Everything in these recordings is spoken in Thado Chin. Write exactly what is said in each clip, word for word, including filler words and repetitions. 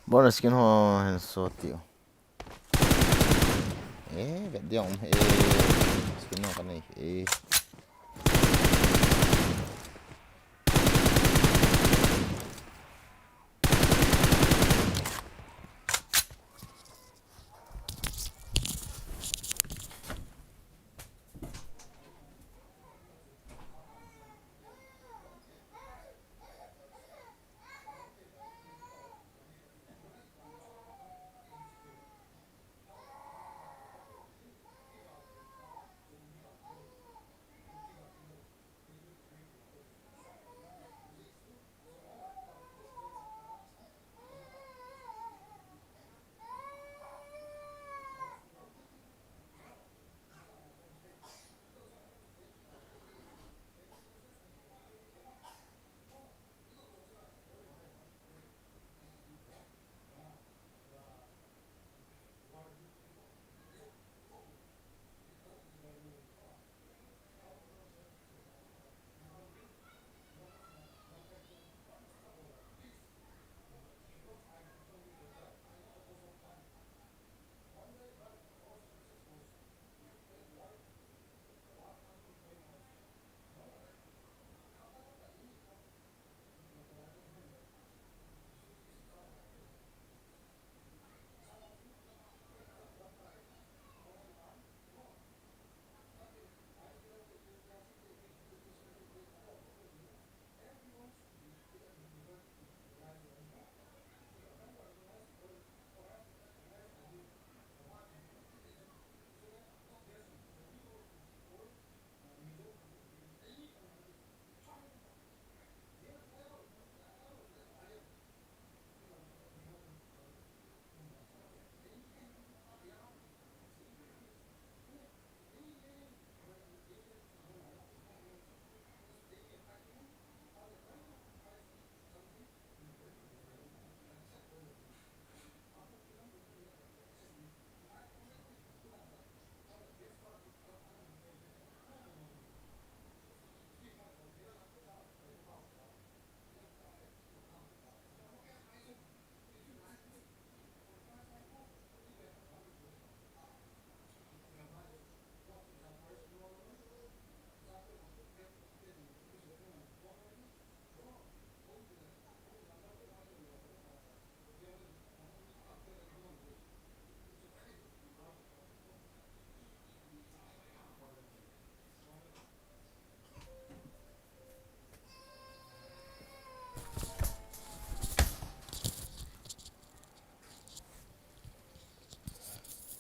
Bonus skin ho hin so tiu. Eh, vet diang um e. Skin ho ka nei e.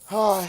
Hai.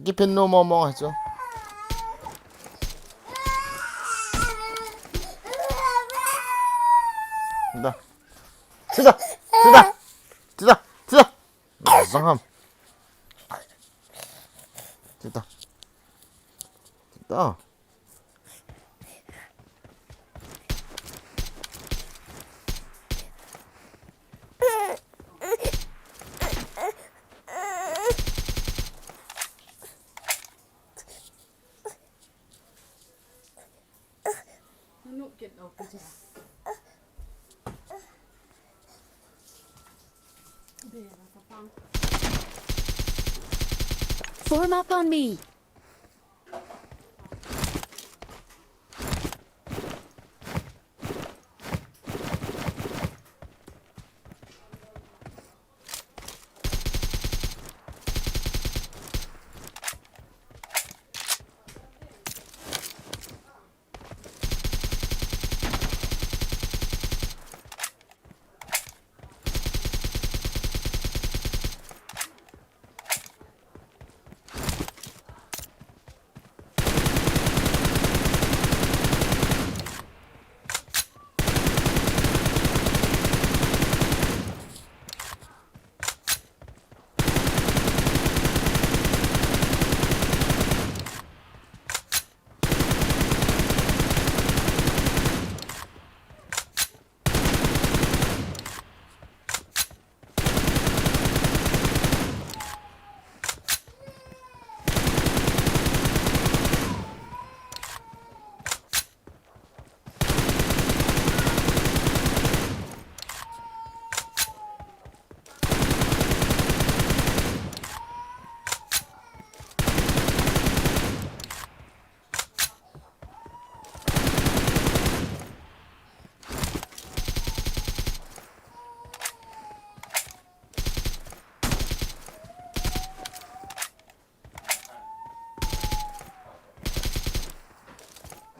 Kiphin nom mong mong chu. Da. Sida. Sida. Sida. Sida. Zang ham. Sida. Sida. Form up on me.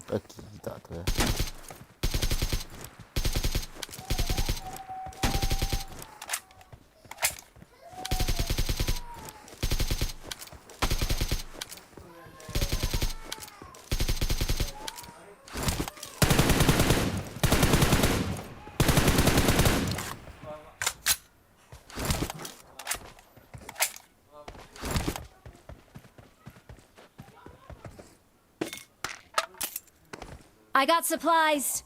Aki ta tu ya. I got supplies.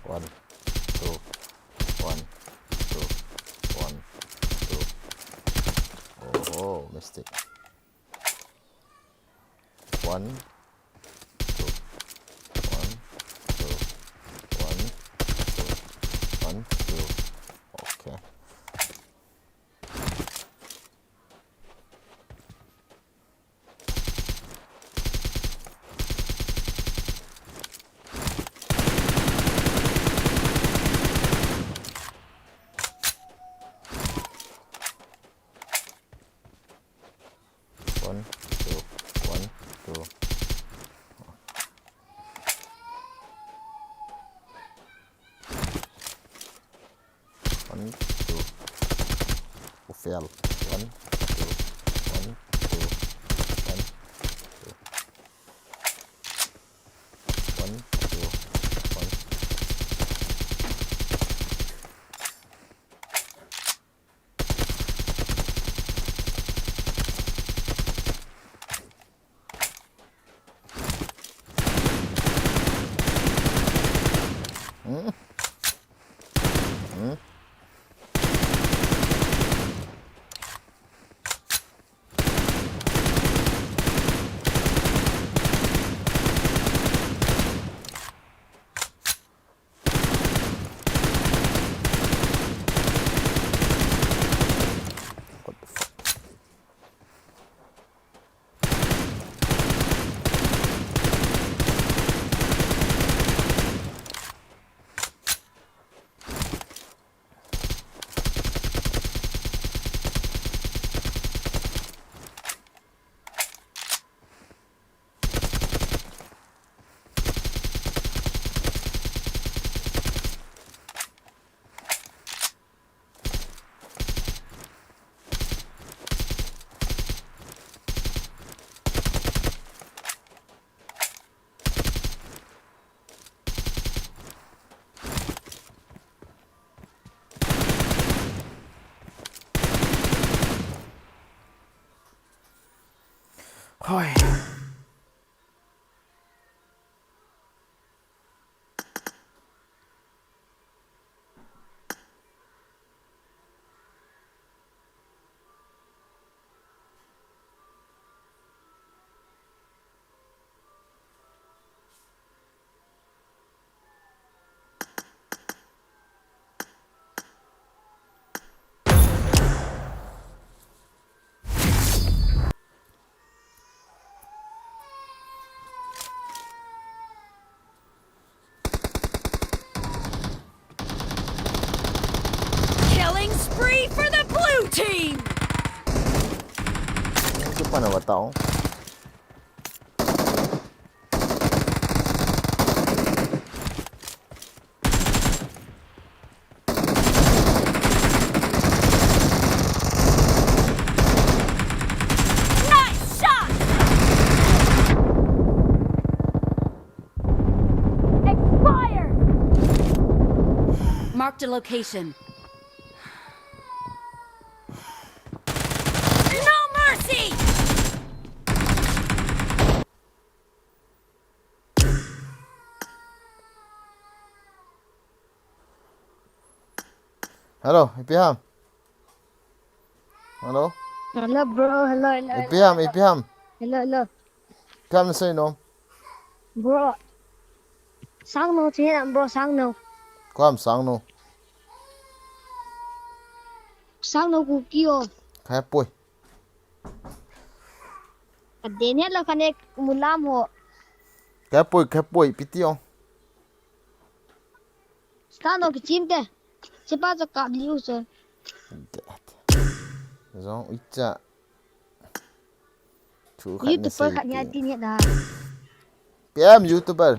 One, two, one, two, one, two. Oh, mistake. One, two, one, two, one, two, one, two. Okay. One, two, one, two. One, two. U fail. One, two, one, two, one, two. One, two, one. Hmm? Hmm? What the fuck? Hoi. Killing spree for the blue team! Chupa na batao. Nice shot! Expired! Marked a location. No mercy! Hello, ipi ham? Hello? Hello, bro. Hello, hello, hello, hello. Ipi ham, ipi ham? Hello, hello. Ipi ham nasei nom? Bro. Sang no, che na, bro, sang no. Koi ham sang no? Sang no Kuki o. Koi ham poi. Ka den het la kane mulam ho. Koi ham poi, koi ham poi, ipi ti o. Scan o kichim te. Chepa cha kap liu so. Zong icha. Thu khat na YouTuber sei khat nia ti. Ti ni da. P M YouTuber.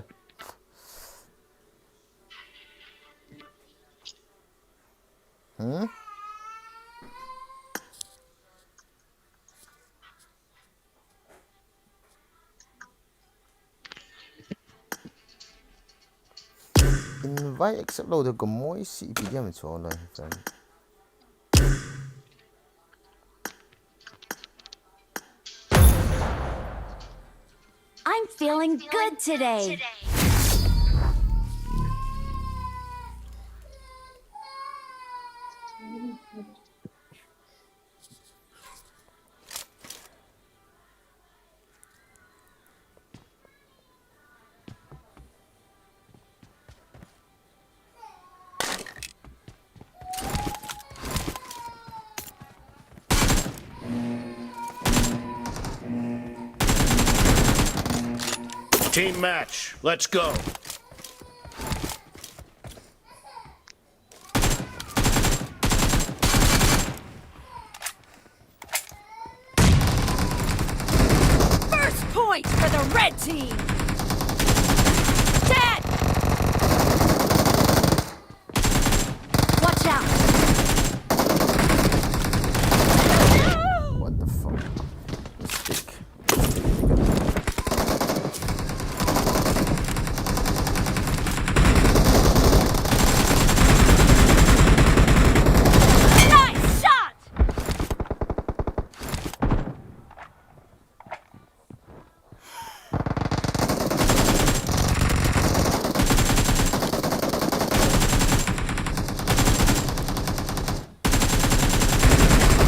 Hmm? Invite accept lou de ko moi si ipi diam cho lou hi friend. I'm feeling good today. Team match, let's go. First point for the red team. Dead! Watch out! What the fuck? Mistake. Nice shot!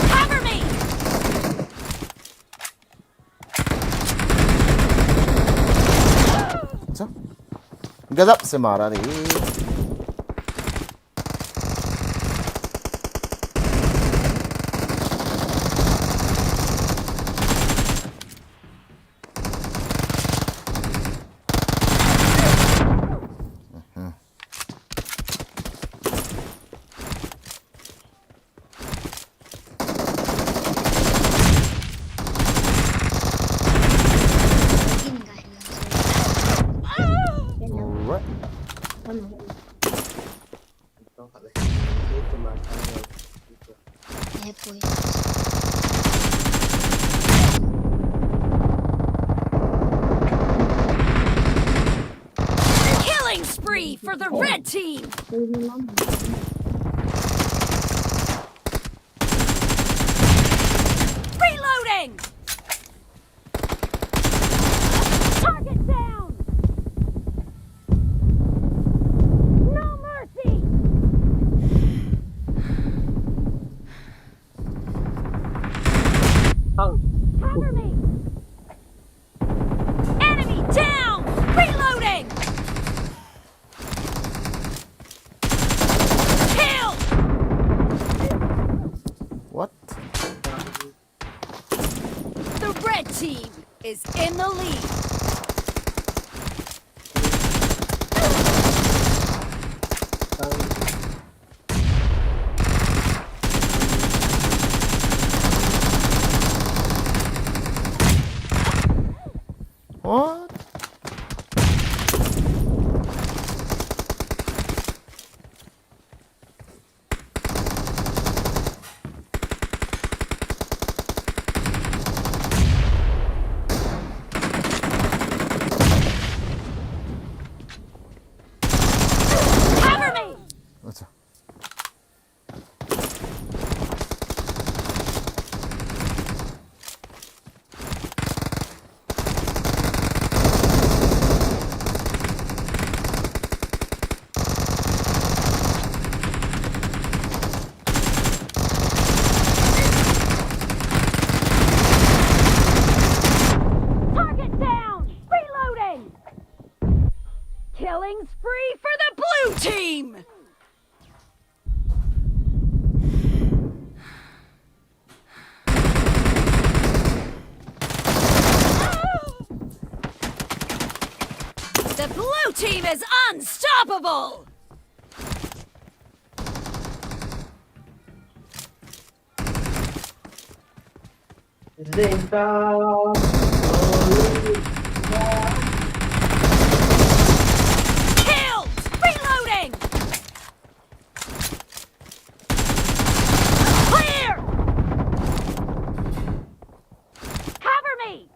Cover me! Gazap se mara re. Alright. Killing spree for the red team! Reloading! Target down! No mercy! Cover me! Enemy down! Reloading! Kill! What? The red team is in the lead. What? Unstoppable! Killed! Reloading! Clear! Cover me!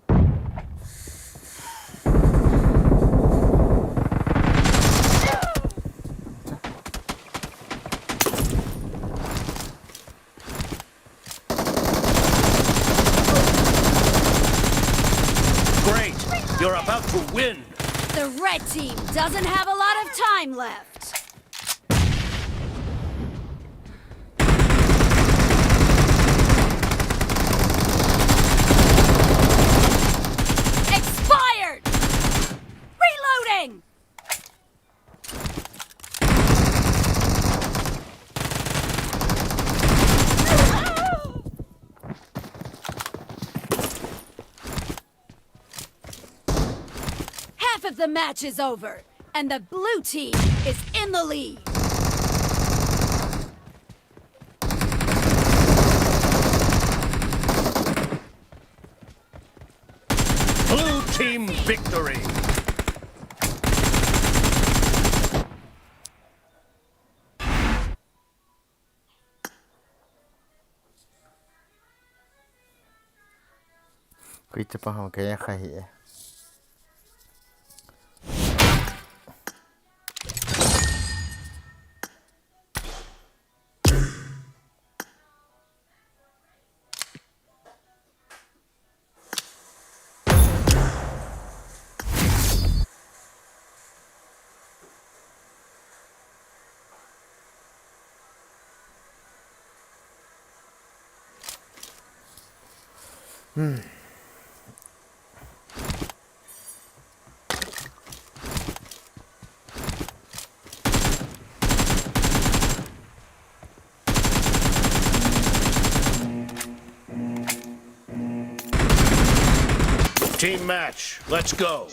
Great! You're about to win! The red team doesn't have a lot of time left. Expired! Reloading! Half of the match is over, and the blue team is in the lead. Blue team victory. Koi te pa ho kei kha hi e. Hmm. Team match, let's go.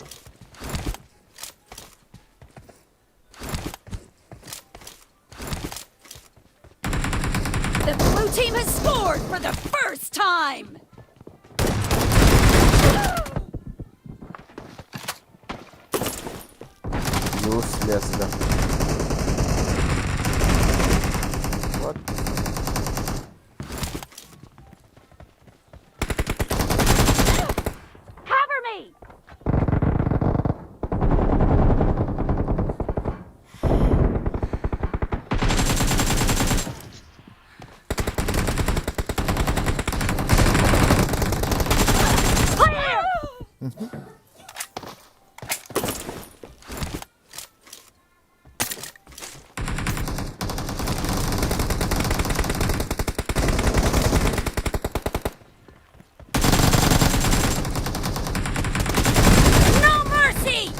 The blue team has scored for the first time. Useless gun. What? Cover me! Clear! No mercy!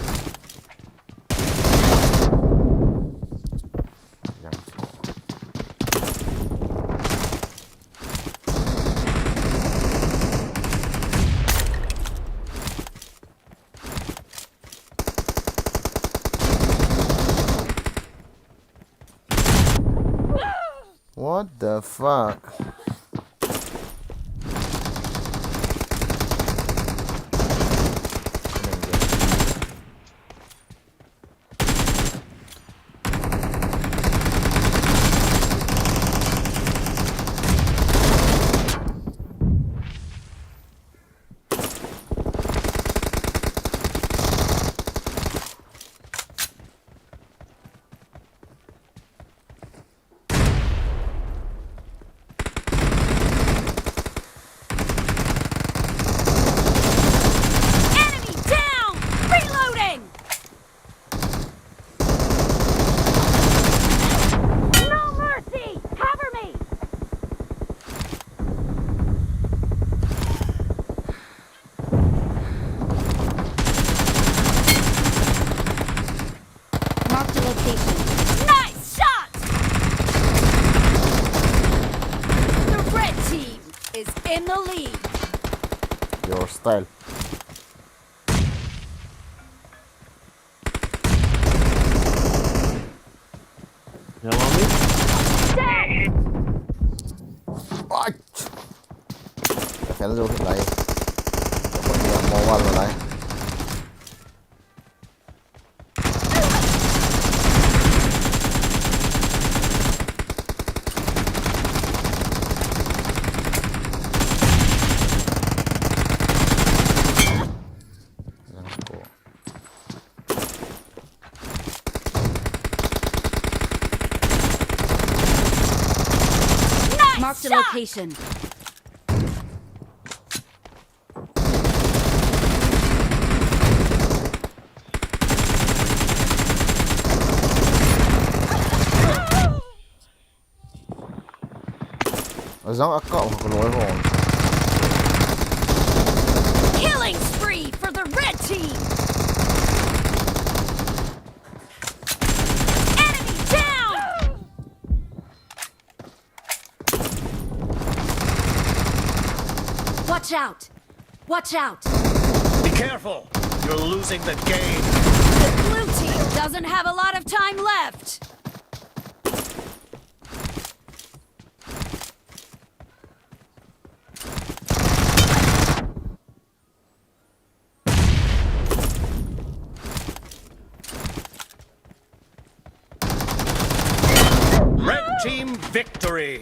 What the fuck? Enemy down! Reloading! No mercy! Cover me! Marked a location. Nice shot! The red team is in the lead. Your style. Pen zo hit lai. Kapot ni a mo wal lai. Zang ko. Mark the location. Azang akau ha kaloi ho. Killing spree for the red team. Enemy down. Watch out! Watch out! Be careful! You're losing the game. The blue team doesn't have a lot of time left. Red team victory!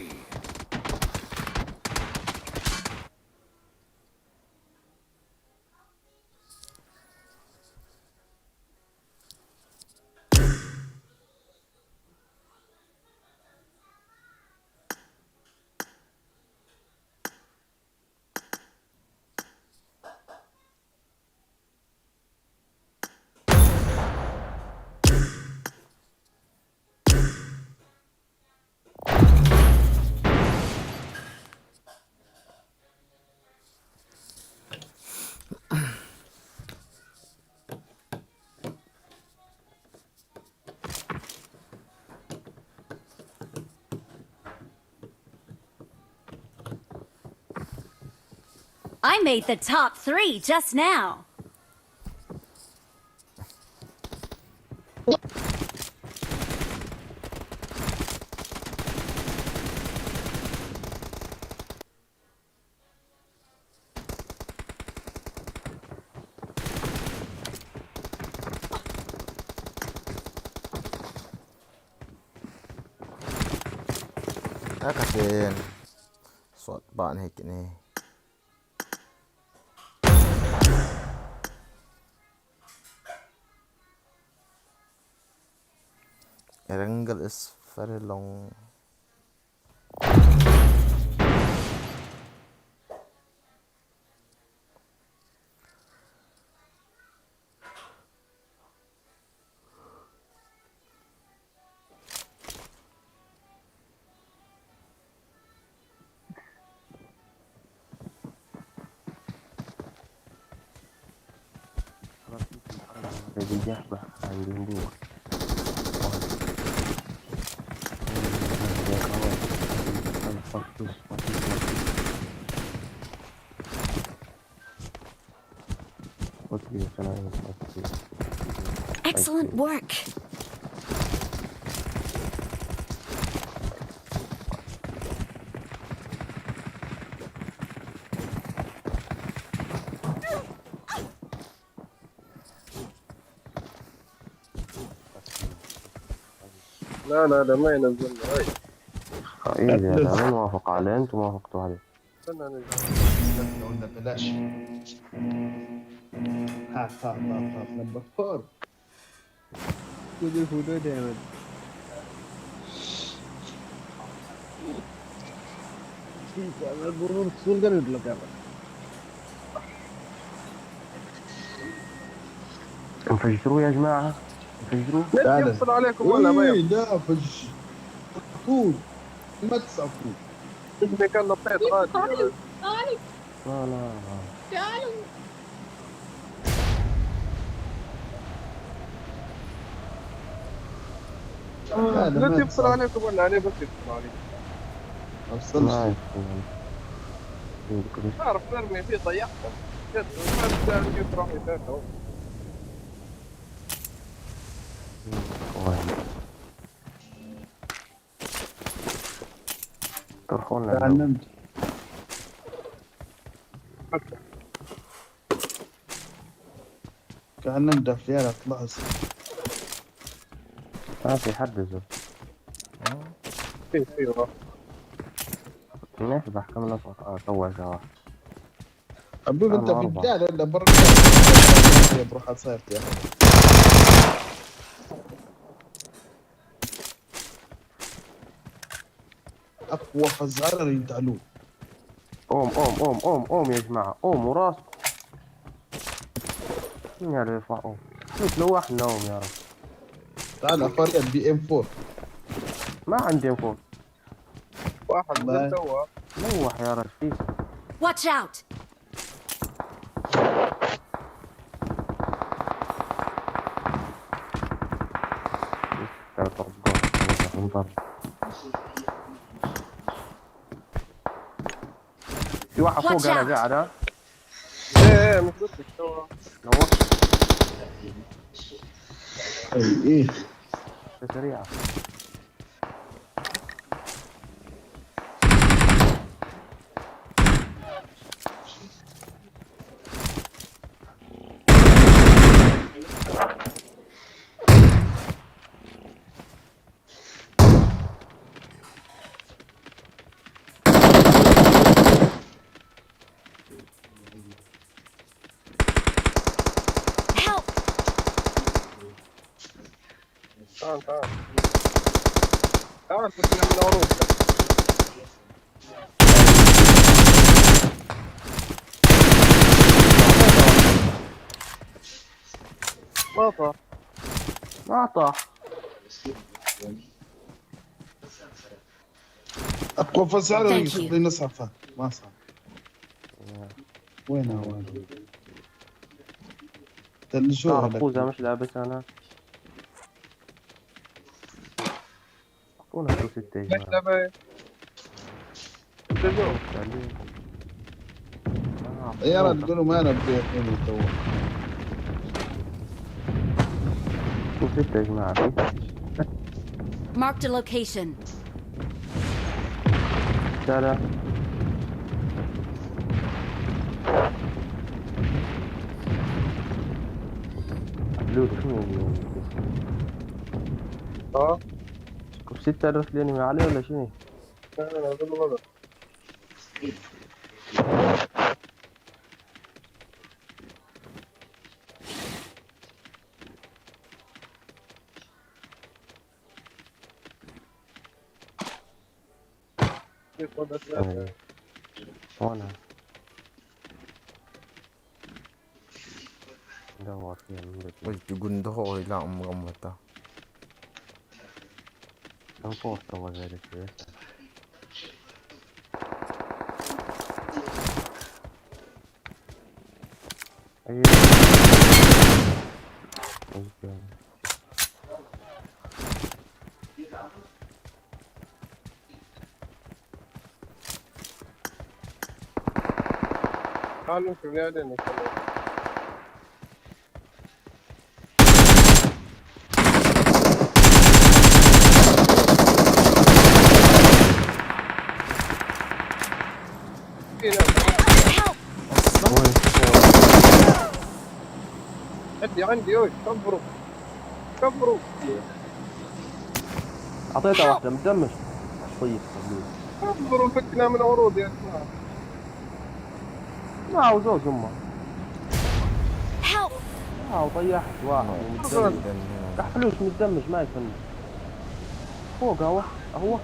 I made the top three just now. Akasin. Sot ba ni kini. Erangel is very long. Excellent work. لا، لا، لا، ما ينزلنا. هاي. هاي، لا، لا، لا. ما وافق عليه، انتم وافقتوا عليه. استنى، انا جاي. قلنا بلاش. ها، ها، ها، ها، نمبر فور. Good, good, good, damn it. انفجروا يا جماعة، انفجروا. لا، لا. يفصل عليكم ولا ما يفصل؟ لا، فج-، فكون. ما تسعفون. انت كان نطيت غادي. تعالوا، تعالوا. لا، لا، لا. تعالوا. آه، لا، لا، ما تفصل عليكم ولا عليه، بس يفصل عليكم. ما يفصل. تعرف نرمي فيه، ضيعته. جد، ما تسأل كيف راح يسأل. تلفون لعبه. تعلمت. تعال ننقف يا خلاص. ما في حد زر. في في والله. نفتح كم نفر طول سوا. حبيبي انت في البداية ولا برا؟ يا بروح صاير يا اخي. اقوى فزعلة ينتعلوه. اوم اوم اوم اوم اوم يا جماعة، اوم وراس. يا ريت اوم. شوف لو احنا اوم يا رب. تعال افريا البي ام فور. ما عندي ام فور. واحد ما- من توا. لوح يا رب فيك. Watch out! في واحد فوق انا قاعد ها. ايه ايه مش بس توا. نور. اي ايه. سريعة. Help! تعال تعال. تعال بس من العروض. ما طار. ما طاح. اقوى فزعلة Thank you. يخلينا نصرفها. ما صار. وين هو؟ تلشوها طاح لك. خوذة مش لابس انا. اعطونا تو ستة يا ليش جماعة. لا بي؟ انت جو. خليه. آه، يا رجل خلاص. قولوا ما انا بدي اكون تو. تو ستة يا جماعة. Marked a location. لا لا. لوت شنو؟ اه. كم ستة درس لي انمي عليه ولا شنو؟ لا لا لا، بالوضع. كيف وضع؟ ايه. وانا. دور فيها من بدري. Uy, tugun daw ko ilang ang mga mata. Ang posto ko sa request. Ayun. Ayun. تعال نمشي بنادم. في ناس. Help! عندي، عندي، اوي، كبروا. كبروا. اعطيته واحدة متدمش. طيب، خليه. كبروا، فكنا من عروض يا جماعة. ما هو زوز امه. Help! ما هو طيحت واحد ومتدمش. كح فلوس متدمش ما يفنش. فوق اهو، اهو.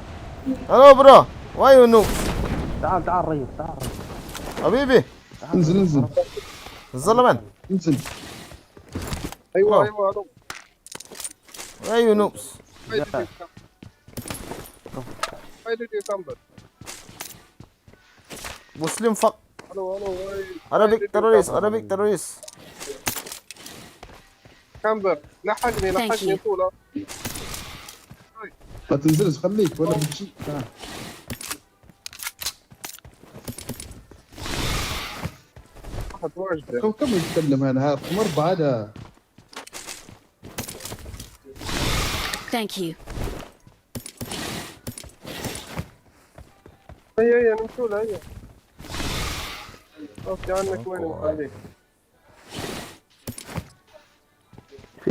Hello, bro. Why you noob? تعال، تعال ريس، تعال ريس. حبيبي. تعال انزل، ريس. انزل. الزلمه. انزل. ايوه أوه. ايوه، الو. Why you noobs? وين تجيب؟ وين تجيب كمبر؟ Muslim fuck. الو الو، وين؟ Arabic terrorist, Arabic terrorist. كمبر، لحقني، Thank لحقني you. طول. ما تنزلش، خليك ولا بتجي. تعال. واحد واجد. كم، كم يتكلم انا؟ ها، رقم أربعة هذا. Thank you. هيا هيا، نمشوا له، هيا. اوكي، عنك وين نخليك؟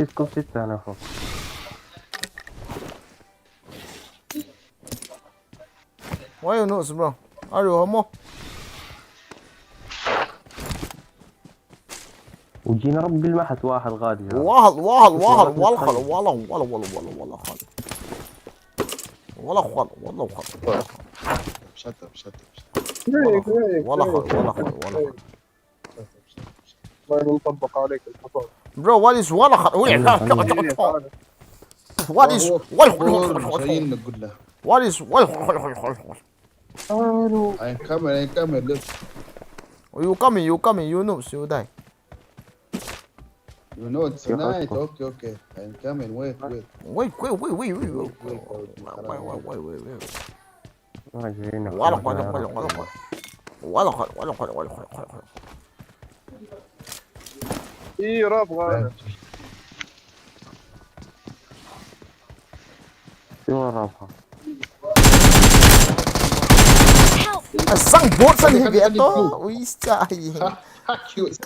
Let's go sit down, ho. Why you not, bro? Are you homo? وجينا ربي المحت واحد غادي، ها. واحد، واحد، واحد، واحد، ولا خل، واحد. ولا، ولا، ولا، ولا، ولا خل. ولا خل، ولا خل، ولا خل. Shut up, shut up, shut up. ولا خل، ولا خل، ولا خل، ولا خل. ما نطبق عليك الحصان. Bro, what is ولا خل؟ What is ولا خل؟ What is ولا خل؟ تعالوا. I am coming, I am coming, look. Oh, you coming, you coming, you know, so you die. You know, it's night. Okay, okay. I am coming, wait, wait. Wait, wait, wait, wait, wait, wait. Wait, wait, wait, wait. Wait, wait, wait, wait, wait. ولا خل، ولا خل، ولا خل. ولا خل، ولا خل، ولا خل، ولا خل. إيه، راب غاية. Help! Asang bot san hi be to. Ui, cha hi. Ha, ha, cute.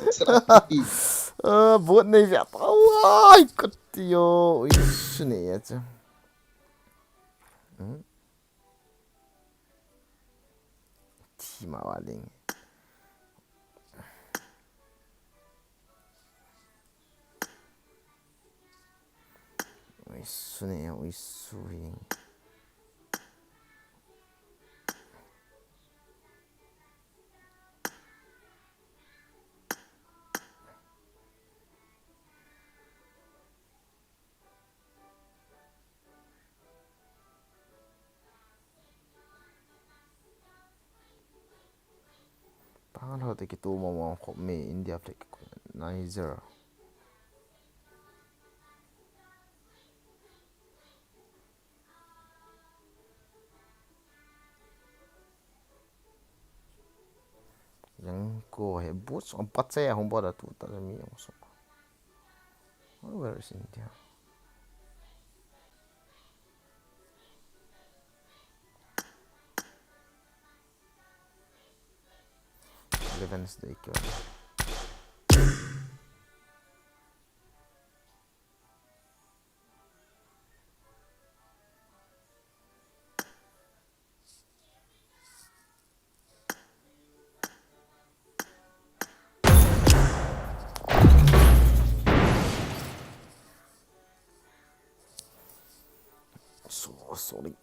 Eh, bot nei be to. Ai, kut yo. Ui, sune ya cha. Hmm? Thi ma wa ling. Ui, sune ya, ui, su hi. Pangal ho te kitu mo mo khop me India flag Niger. Yang ko he boots on patse hong bora tu ta mi yang so. Where is India? Eleven is the equal. So sorry.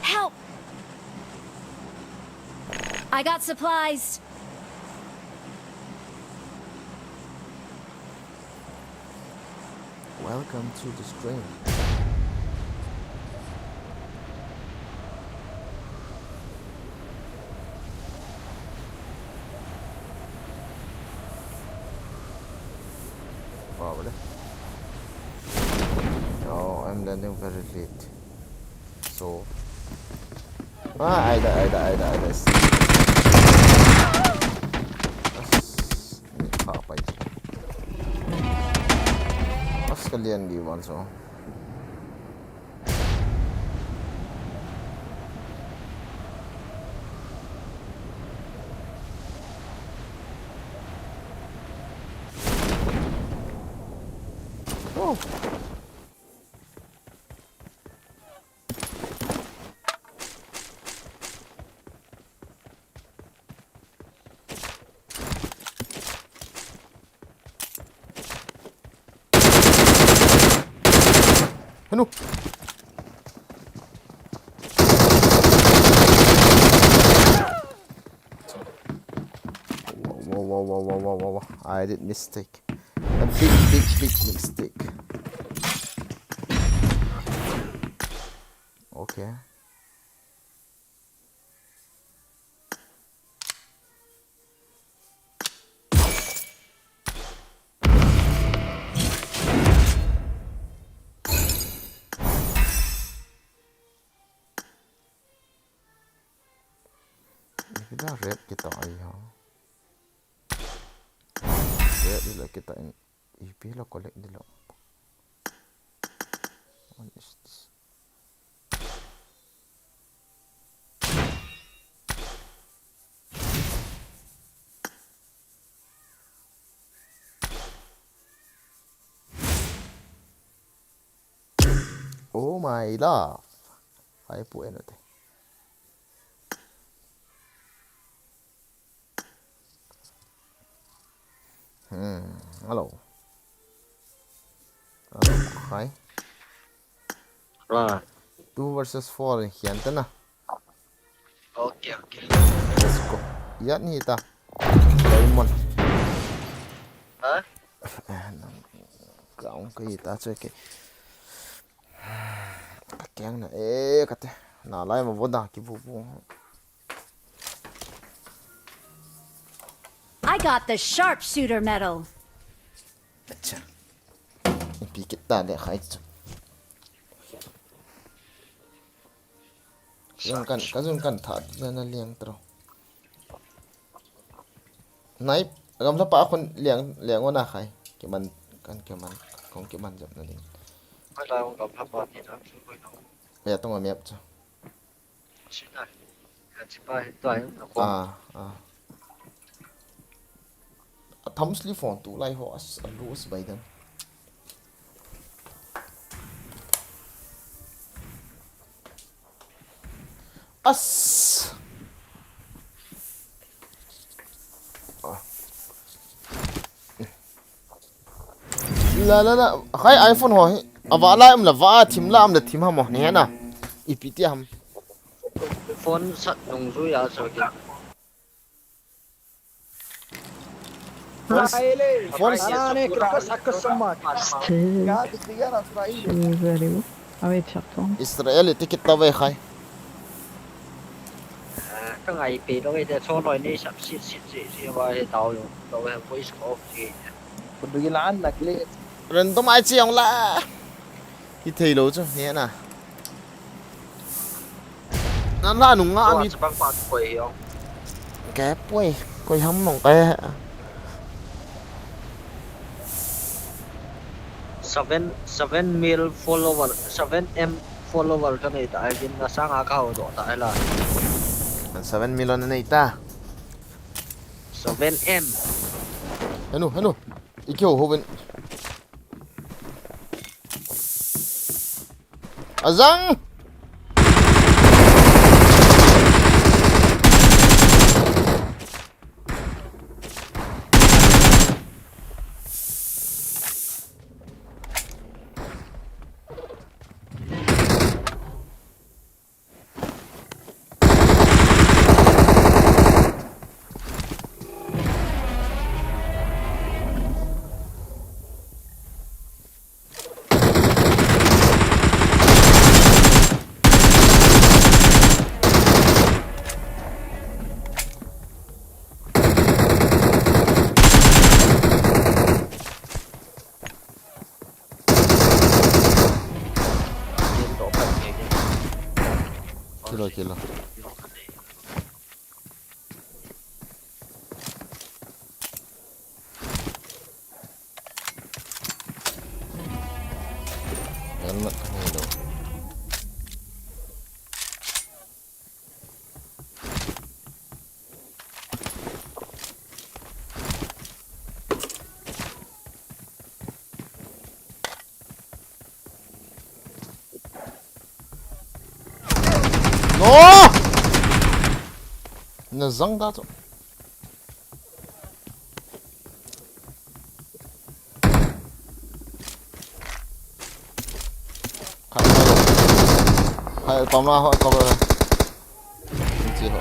Help! I got supplies. Welcome to the stream. Wow, no, I'm landing very late. So. Ah, aida, aida, aida, aida. As, ni pa pa. As kalian di wan so. Oh. Hanu. Whoa, whoa, whoa, whoa, whoa, whoa, whoa. I did mistake. A big, big, big mistake. Okay. Ipi da red kita ai ha. Red ila kita in. Ipi la collect dilo. What is this? Oh my love. Hai pu eno te. Hmm, hello. Hello, hi. Ah. Two versus four, hian te na. Okay, okay. Let's go. Yan hi ta. Diamond. Ha? Eh, nang ground ka hi ta chu ke. Ka keng na e ka te. Na lai ma voda ki bu bu. I got the sharpshooter medal. Acha. Ipi kita de khai chu. Kazun kan, kazun kan tha na liang tro. Nai, gamla pa khun liang, liang ona khai. Kiman, kan kiman, kong kiman jap na ding. Mai la kong gamla pa ni na chu koi na. Ya tong a map chu. Sina. Ya chi pa hin to hin na ko. Ah, ah. A tham sli phone tu lai ho as a lu as bai dan. As. Ah. La la la. Khai iPhone ho hi. Ava lai um la va thim la um la thim ham ho ni na. Ipi ti ham. Phone sat nung zu ya so ki. Phone, phone. Israel ticket ta ve khai. Ka ngai pe lo ve de, chon loi nei sap sit sit sit sit va he tao lo, lo he voice ko ke. Kudu gi lan nak le. Random ai chi ong la. Hi thei lo chu, he na. Nan la nung nga mi. Bang pa koi hi ong. Ke poi, koi ham nong ke. Seven, seven mil follower, seven M follower ka nei ta, ai din na sanga ka ho do ta, ai la. Seven million nei ta. Seven M. Henu, henu. Iki ho, ho ben. Azang! Kilo, kilo. Helmet ka nei lou. No! Na zang da chu. Pamla ho cover. Chi ho.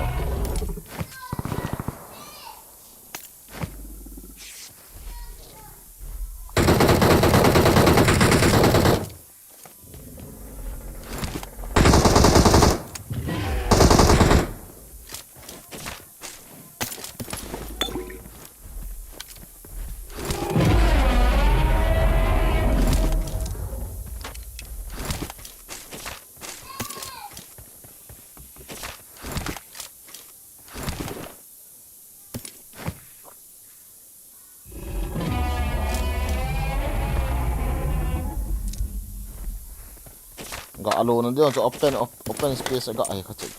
Ga alo na dia chu open, op-, open space ga ai kha chu.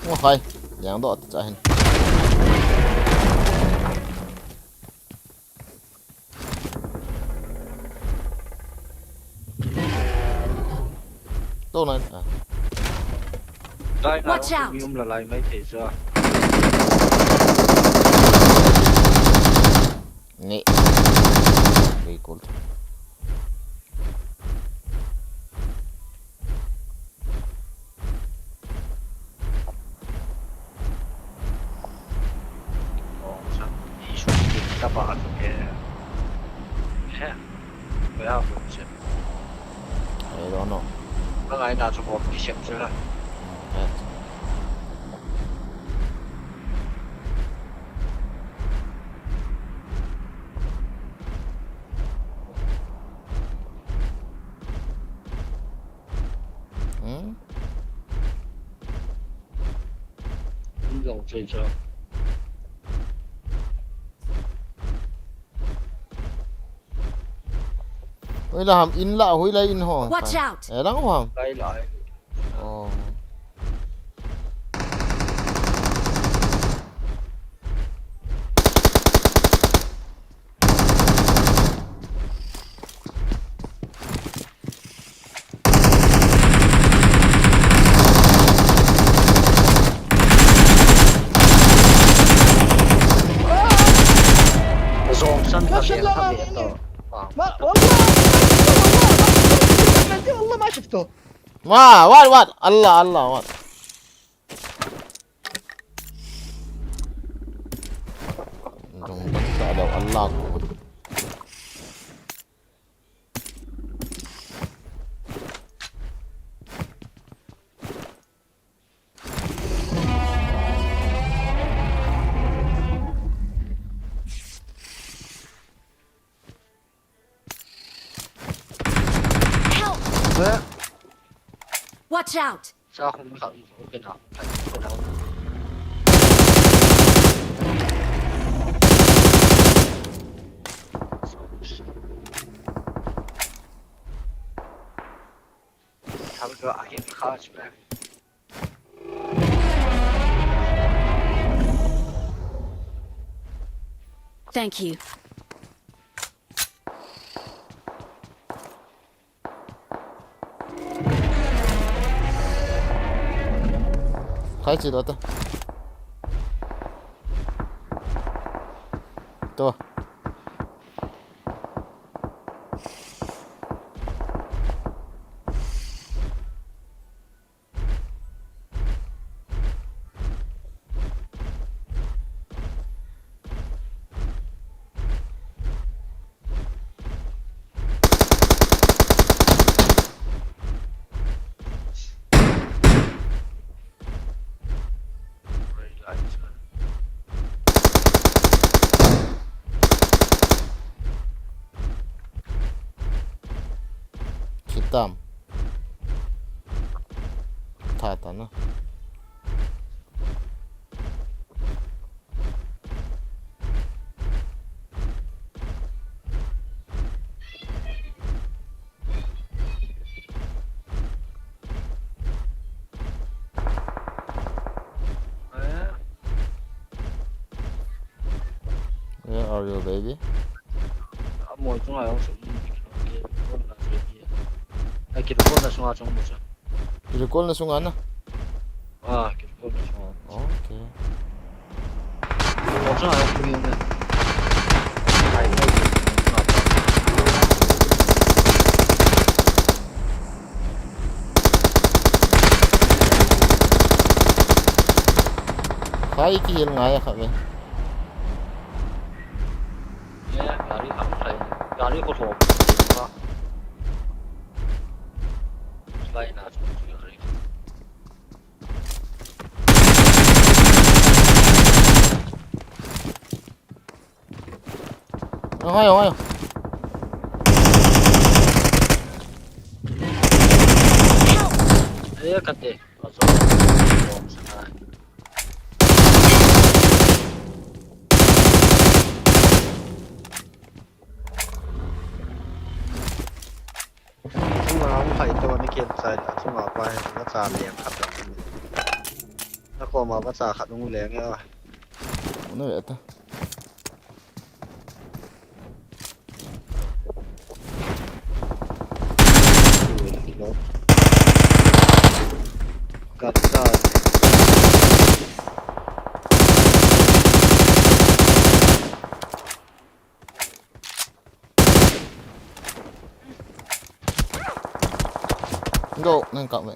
Ua khai, yang doh ta cha hin. Tou nai. Ah. Dai na. Watch out. Mi um la lai mai thei cha. Ni. Very cool. I don't know. Hmm? Hoilai ham in la, hoilai in ho. Watch out! Eh, lang ho ham. Lai lai. Oh. Zong san ta. Mashallah, ta amin. To. Ma, wallah, wallah, wallah, wallah, ma shifto. Ma, what, what? Allah, Allah, what? Dong basta daw Allah ko. Help! Watch out! Sa khum kha, okay na. Thank you. Khai chi lo ta. To. Kitam. Satan na. Where are you, baby? Amo chunga jong sum, kirecord na chunga jong mu cha. Kirecord na chunga na? Ah, kirecord na chunga. Okay. Amo chunga jong sum ne. Ai, ai, chunga pa. Khai kihil ngai a kha ve. Ye, gari kham khai. Gari ko tho. Slide na chu gari. Ong hai, ong hai. Eh, kate. Chunga hung hai to ni ken chai a chunga pa he na cha le khat la. Na ko ma ba cha khat ung le nge a. Unu ve ta. Kap ta. Go, nang kap ve.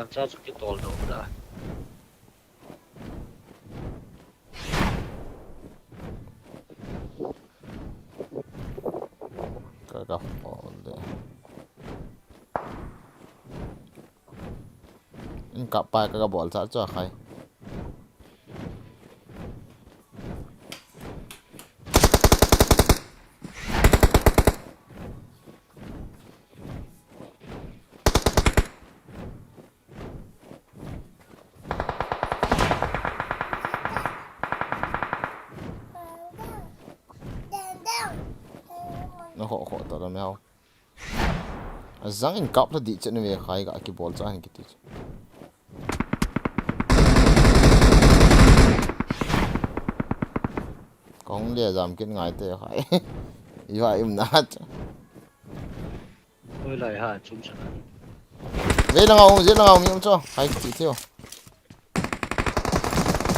Gancha chu kitol doh da. Ka, ka hol de. In kap pai ka, ka bol cha chu a khai. Na ho ho to la meu. A zang in kap la di chen ve khai ka kibol cha hin kiti. Kong le jam kin ngai te khai. I va im na cha. Oi lai ha chum cha. Ve la ngau, ve la ngau mi um cho. Khai kiti tio.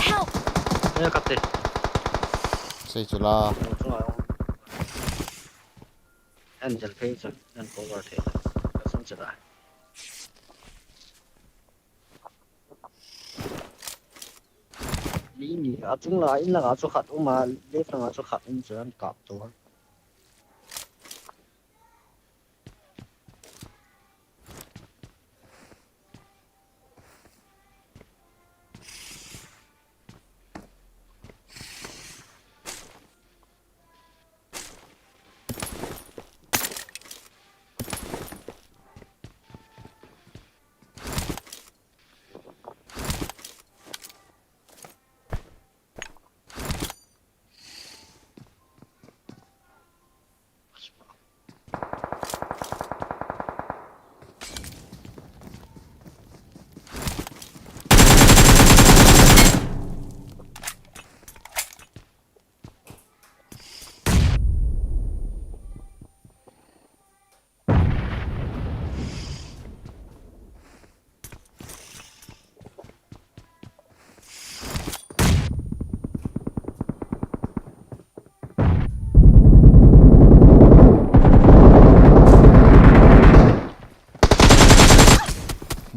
Help! Eh, kate. Sei chu la. Angel phei chu, an cover thei. Ka sung chu da. Ni ni, a chung la, in la chu khat um a, left la chu khat um chu an kap to.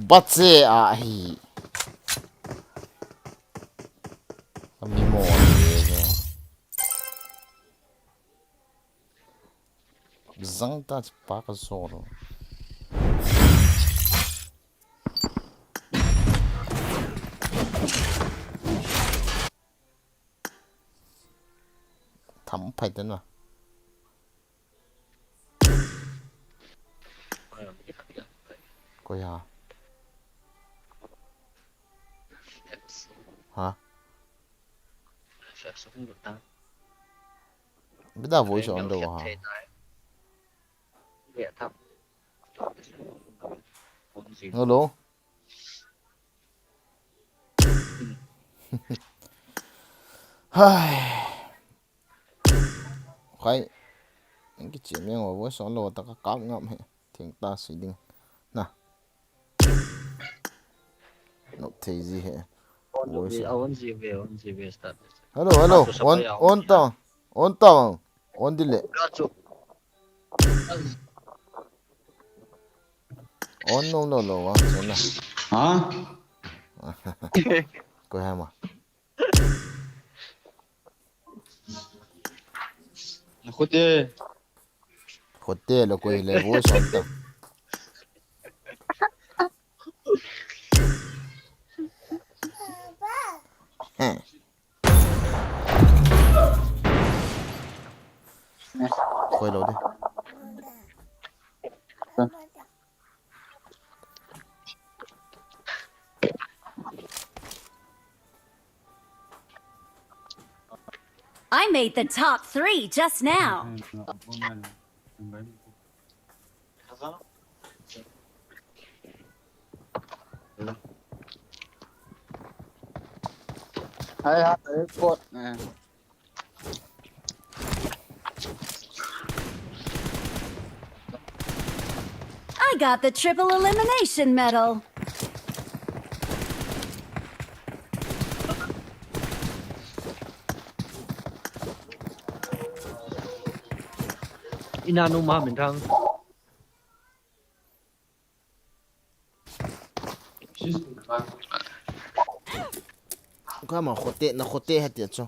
Bache ahi. Kami mo. Zang ta pa ka zolo. Tham phai ten ma. Koi ha. Ha? Bida voice on lo ha. Hello. Hai. Khai. Nang kichi meng wa voice on lo ta ka kap ngam he. Thing ta si ding. Na. Nok thei ji he. Voice on. Hello, hello. On, on ta. On ta. On dile. On no no no wa. Ha? Koi ha ma. Khote. Khote lo koi le voice on ta. He. Koi lo de. I made the top three just now. Hai, hai, hai, bot. I got the triple elimination medal. Ina nu ma min thang. Kama khote, na khote ha tia cho.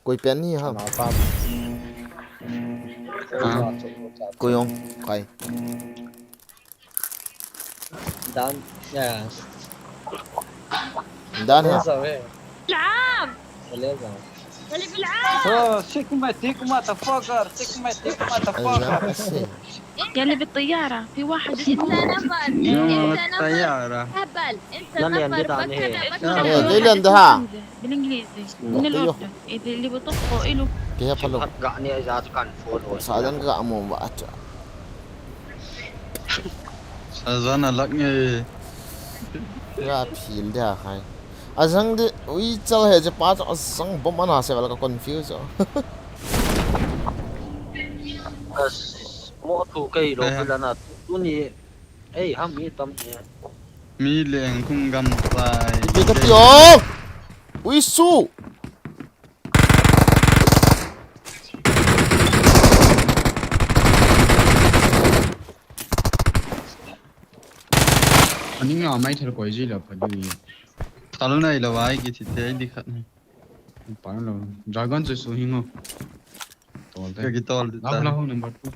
Koi pen ni ha. Koi ong, kai. Dan, ya. Dan ha. Naam. Wala. Oh, sick my dick, motherfucker. Sick my dick, motherfucker. Yalla, بالطيارة. في واحد اسمه. انت نفر. انت نفر. هبل. انت نفر. بكذا، بكذا. بالانجليزي. من الاردن. اللي بطخه له. Sadan ka amo ba acha. Sadan alak nge. Ga phil dia khai. Azang de, ui chal he je pa cho azang bom ana se wala ka confuse. As mo tu kai lo pila na tu ni. Ei, ham mi tam ni. Mi leng thung gam tai. Ipi ka ti o. Ui su. Ani nga mai thal koi ji la pha di. Thal nai la wai ki thi te di khat ni. Pa lo. Dragon chu su hi ngo. Tol te. Ka ki tol di ta. Lau lau number two.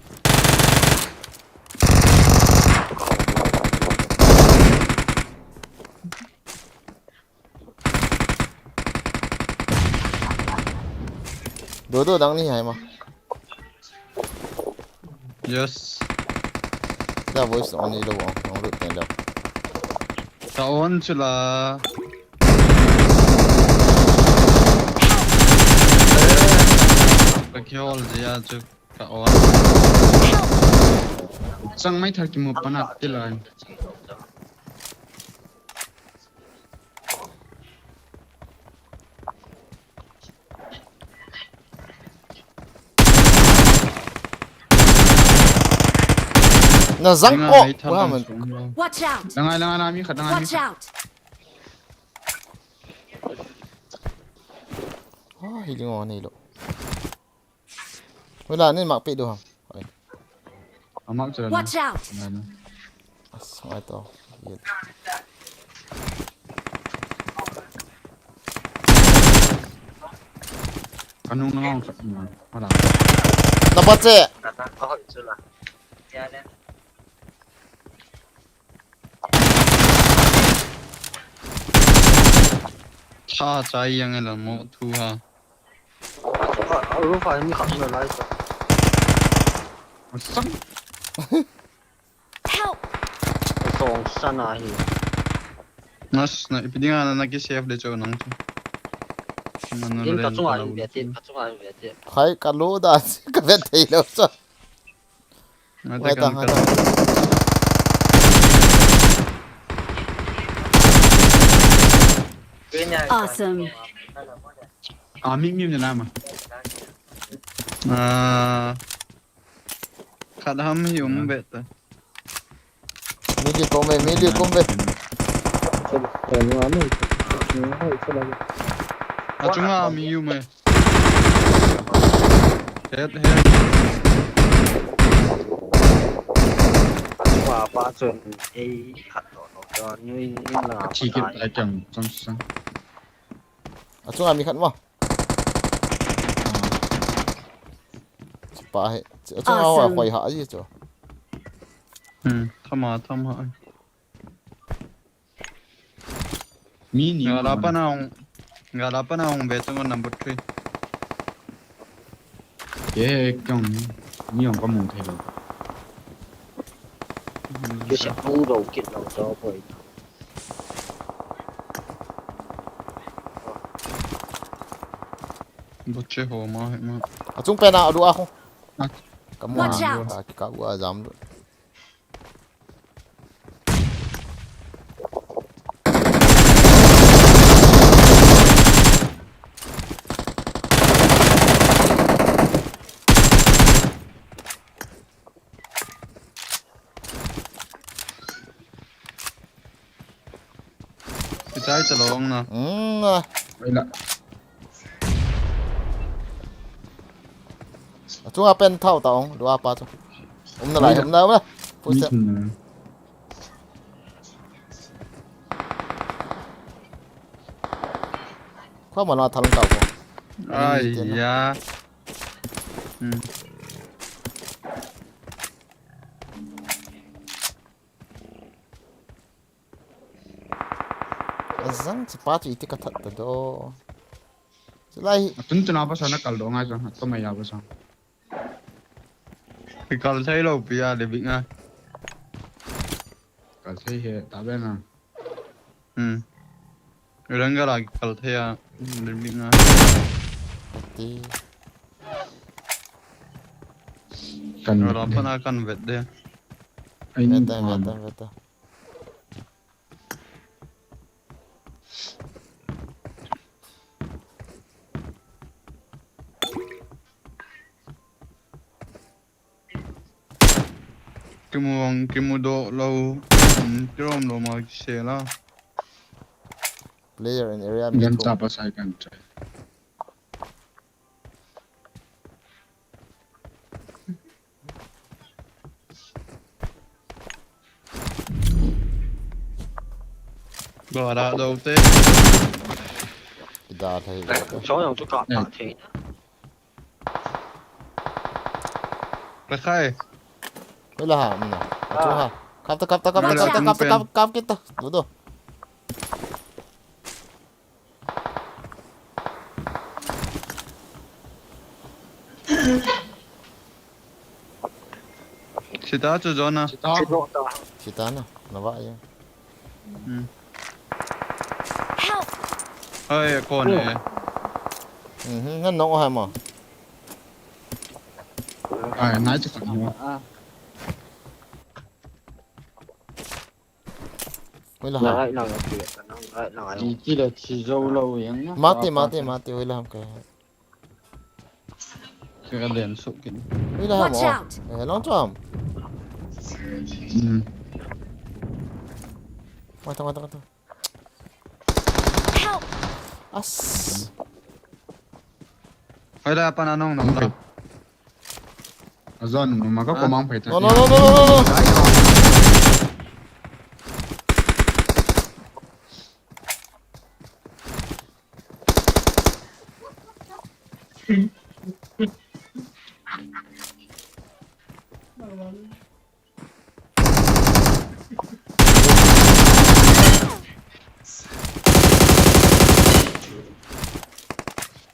Dodo dang ni hai ma. Yes. Da voice on ni lo, on lo ten lo. Ta on chu la. Ka ki hol je a chu. Ka on. Chang mai thar ki mo pana ti lai. Na zang ko. Watch out. Langai, langai, na mi khat, langai mi khat. Watch out. Oh, healing on ni lo. Wala ni mak pe do ham. Amak chara. Watch out. Na, na. As, ngai to. Yet. Kanung nang sa na. Wala. Nabache. Cha cha yang la mo thu ha. Roof a mi khat na lai sa. Asam. Help! Song sana hi. Nas na ipi dinga na ki save de cho nang chu. Nang na In ka len chunga ka in lo. Ve ti, ka chunga in ve ti. Khai ka lo da ka ve thei lo cho. Ngai ta, ngai ta, ngai ta. Awesome. Ah, mi, mi, mi, nama. Ah, khat ham hi um bet ta. Mi ki kom ve, mi ki kom ve. Achunga mi um e. Het, het. Achunga pa chun ei khat to to to ni ni la. Chi kit ta chang chang sang. Achunga mi khat mo. Chi pa he. Achunga ho. Awesome. Khoi ha ji chu. Hmm, thama thama. Mi ni nga ma la pa na hung, nga la pa na hung be chang number three. Ke kong ni hung ka mu thei lo. Hmm. Ke sa tu ro kit lo to poi. Bo che ho ma he ma. Achung pen a, a lu a ho. Ah. Ka mu a. Watch out. A ki ka u a jam lu. Kichai chalong na. Mm, ah. Oi la. Achunga pen thao ta ong, lua pa chu. Um na lai, um na, um na. Pui se. Kho ma la thal ta ko. Ai ya. Hmm. Azang chi pa chu iti ka that ta do. Chulai. Atun tuna pa sa na kal do ngai sa, to mai ya pa sa. Kikal thei lo pi a le bik na. Kal thei he ta be na. Hmm. Rang ga la kikal thei a le bik na. Ati. Kan. Ro pa na kan vet de. Ai ni. Vet de, vet de, vet de. Kimu ang, kimu do lo, um, kirom lo ma kisela. Player in area mi. Gan to. Chapa sai kan chai. Go ra do te. Ida thei. Cho yang chu ka ta thei. Ka khai. Wala ha, um na. Achu ha. Kap ta, kap ta, kap ta, kap ta, kap ta, kap ta, kap ta. Do do. Sita chu John a. Sita na, na va ya. Hmm. Help! Ai, kon e. Mhm, ngan nong hai ma. Ai, nai chu kan mo. Hoila ha. Ngai lang, ngai lang, ngai lang. Chi, chi le chi zo lo yang na. Mati, mati, mati, hoila ham kai. Kira den su kin. Hoila ham. Watch out. Eh, long jump. Hmm. Mata, mata, mata. Help! As. Hoila pa na nong nong. Okay. Azan, mama ka komang phai ta. No, no, no, no, no, no, no.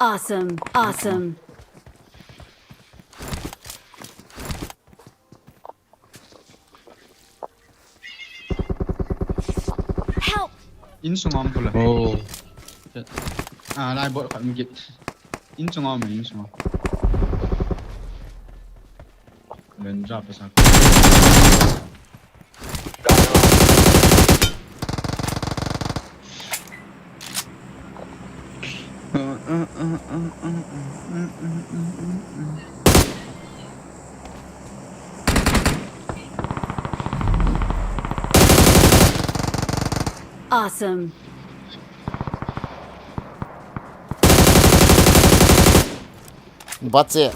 Awesome, awesome. Help! Insung a um pula. Oh. Ah, lai bot khat um kit. Insung a um, insung a. Len ja pa sa. Awesome. Bache.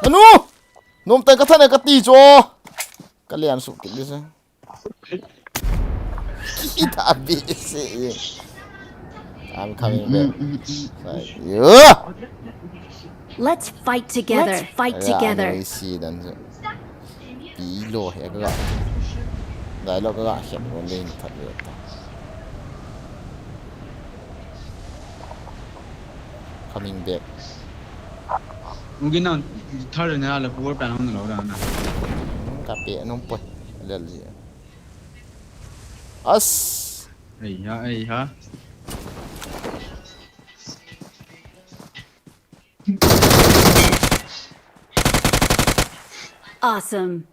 Anu! Nom teng ka than e ka ti chu. Ka lian suk kit di se. Kita bi se. I'm coming back. Sai. Yo! Let's fight together. Let's fight together. Ai, si dan se. Pi lo he ka. Dai lo ka he lo le ni that le ta. Coming back. Mungkin na third na la four pa na lo da na. Hmm, ka pe nom poi. Lel ji. As. Ei ha, ei ha. Awesome.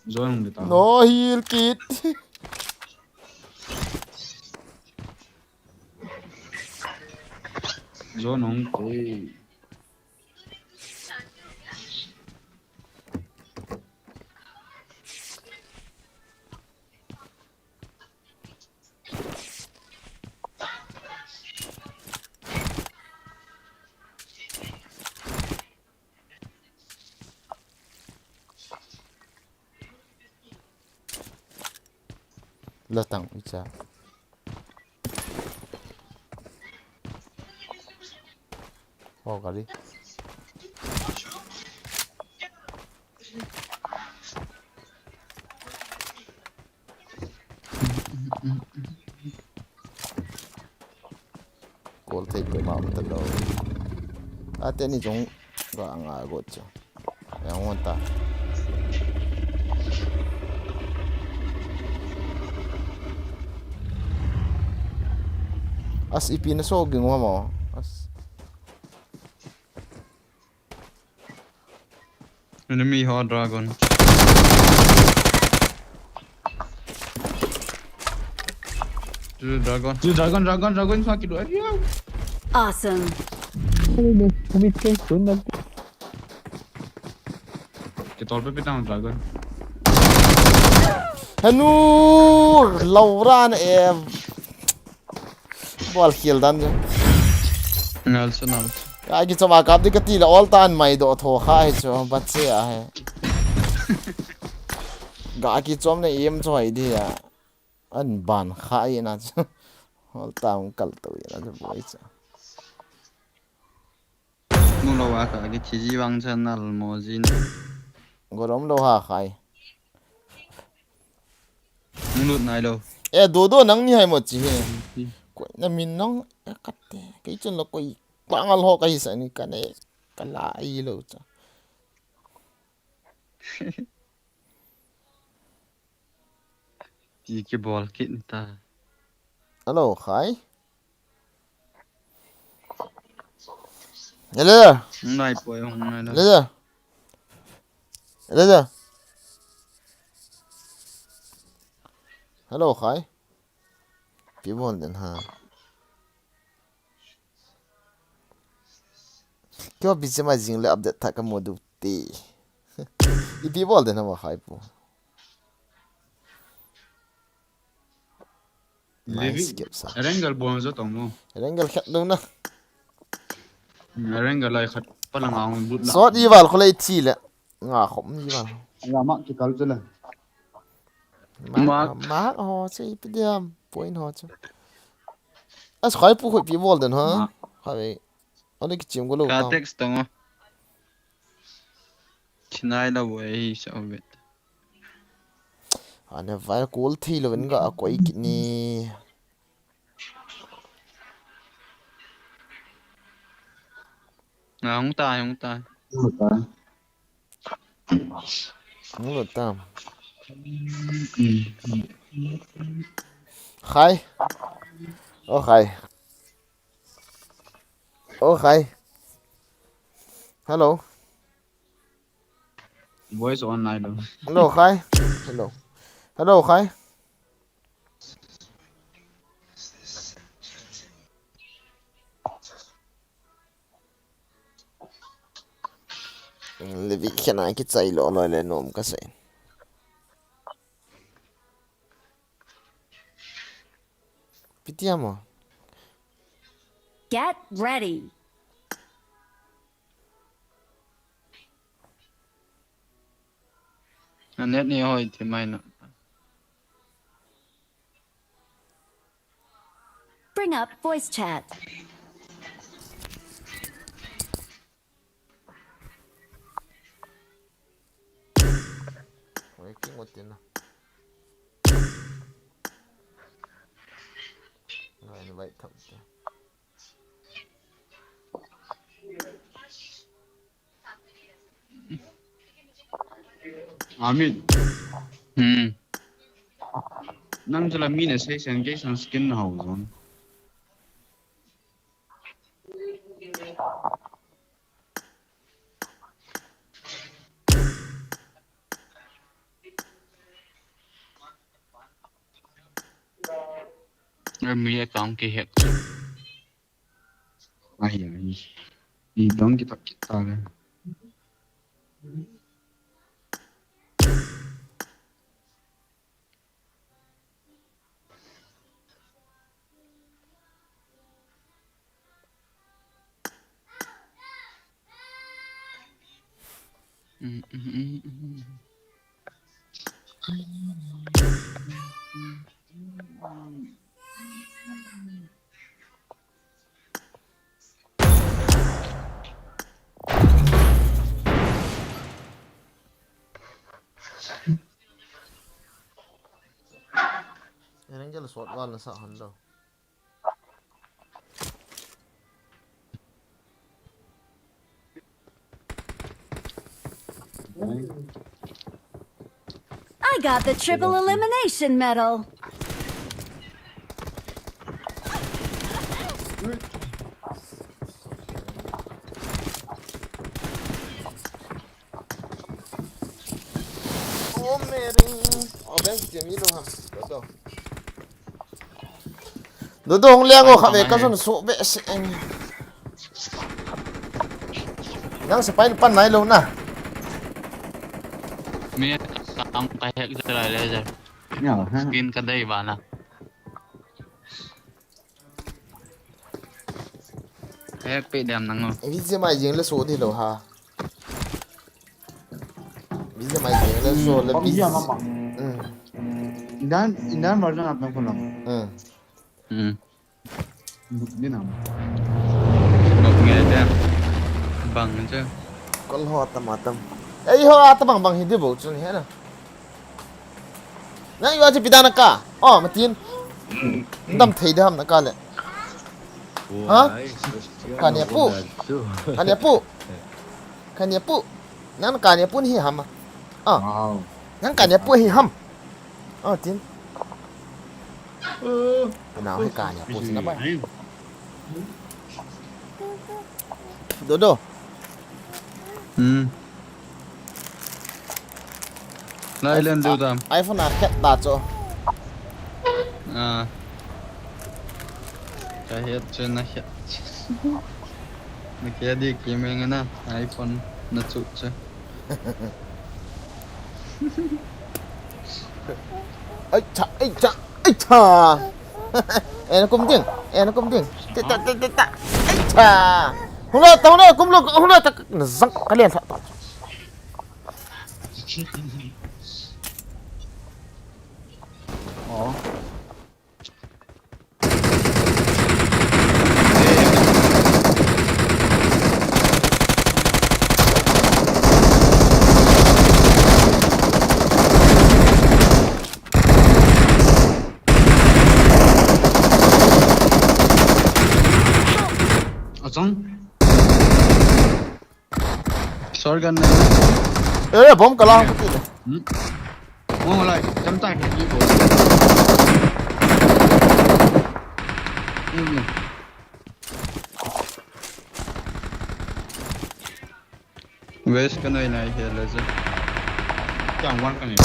Zone hung ding ta. No heal kit. Zone hung te. Latang icha. Oh, kali. Kol thei pe ma um ta lo. Ate ni jong ga nga go chu. Yang won ta. As ipi na so ging wa mo. As. Enemy ho dragon. Tu dragon. Tu dragon, dragon, dragon sa kidu. Awesome. Kami ke sunat. Ke tol pe pitang dragon. Hanu Laura na em. Bol khel dan chu. Ngal chu, ngal chu. Ga kichom a kap di kati le all tan mai do tho kha hi chu, bat che a he. Ga kichom na em chu hai di a. An ban kha i na chu. All tan kal to i na chu boi chu. Mu lo a ka ki thi ji vang chan nal mo jin. Gorom lo ha khai. Mu lut nai lo. E, Dodo nang ni hai mo chi he. Koi na min nang e kate. Kei chun lo koi pangal ho ka hi sa ni ka ne. Ka la i lo cha. Ki, ki bol kit ni ta. Hello, khai. Hello. Nai poi hong nai la. Hello. Hello. Hello, khai. Ki bol den ha. Kyo bi che ma jing le update tha ka mo du ti. Ipi bol den ha ma khai pu. Nice, kep sa. Erangel bon jo tong mo. Erangel khat dong na. Erangel lai khat pa la ngang but la. Sot i val ko lei thi le. Nga khom i val. Nga ma ki kal chu le. Ma ma ho che ipi diam point ho che. As khai pu khoi pi bol den ha. Khai. Ole ki chim go lo. Ka text tong. Chinai la wo ei sa obet. Ane vai kul thi lo ven ga koi kit ni. Nga hung tai, hung tai. Hung lo tam. Khai. Oh khai. Oh khai. Hello. Voice on nai lo. Hello khai. Hello. Hello khai. Levi khen a kichai lo lo le nom ka se. Pitiamo. Get ready. Anet ni hoi ti mai na. Bring up voice chat. Waiting utin na. Nga invite tham te. Amin. Hmm. Nang jala mi na sei sen ke sang skin na hau zon. Em, mi account ki hack. Ai, ai. Ni dong ki tak kita le. Erangel sot val na sa han lo. I got the triple elimination medal. Oh, Mary. Oh, ben, jemi lo ham. Betul. Dodo hung leng o kha ve ka zun su be se eng. Nang se pai pan nai lo na. Mi ka ang ka hek jala le ja. Skin ka dei ba na. Hek pe dem nang o. Video mai jing le su di lo ha. Video mai jing le su le bi. Indan, indan version apna ko lang. Hmm. Ni nam. Bang nge de. Bang nge. Kol ho atam atam. Ei ho atam bang bang hi de bo chun hi na. Nang yo aji pidana ka. Oh, matin. Dam thei de ham na ka le. Ha? Ka ne pu. Ka ne pu. Ka ne pu. Nang ka ne pu ni hi ham. Ah. Nang ka ne pu hi ham. Oh, tin. Nau hi ka ne pu tin na ba. Dodo. Hmm. Lai len du tam. iPhone a khet ta cho. Ah. Ka het che na het. Na ke di ki me nga na iPhone na chu che. Ai cha, ai cha, ai cha. Ena kum ding. Ena kum ding. Ti ta, ti ta, ti ta. Ai cha. Hung la ta, hung la, kum lo, hung la ta. Na zang ka lian tha ta. Oh. Achang. Shotgun ne. Eh, bomb kala ko ti le. Hmm. Oh, lai, jam tai, ni ko. Hmm. West ka noi nai he la je. Chang wan ka ni.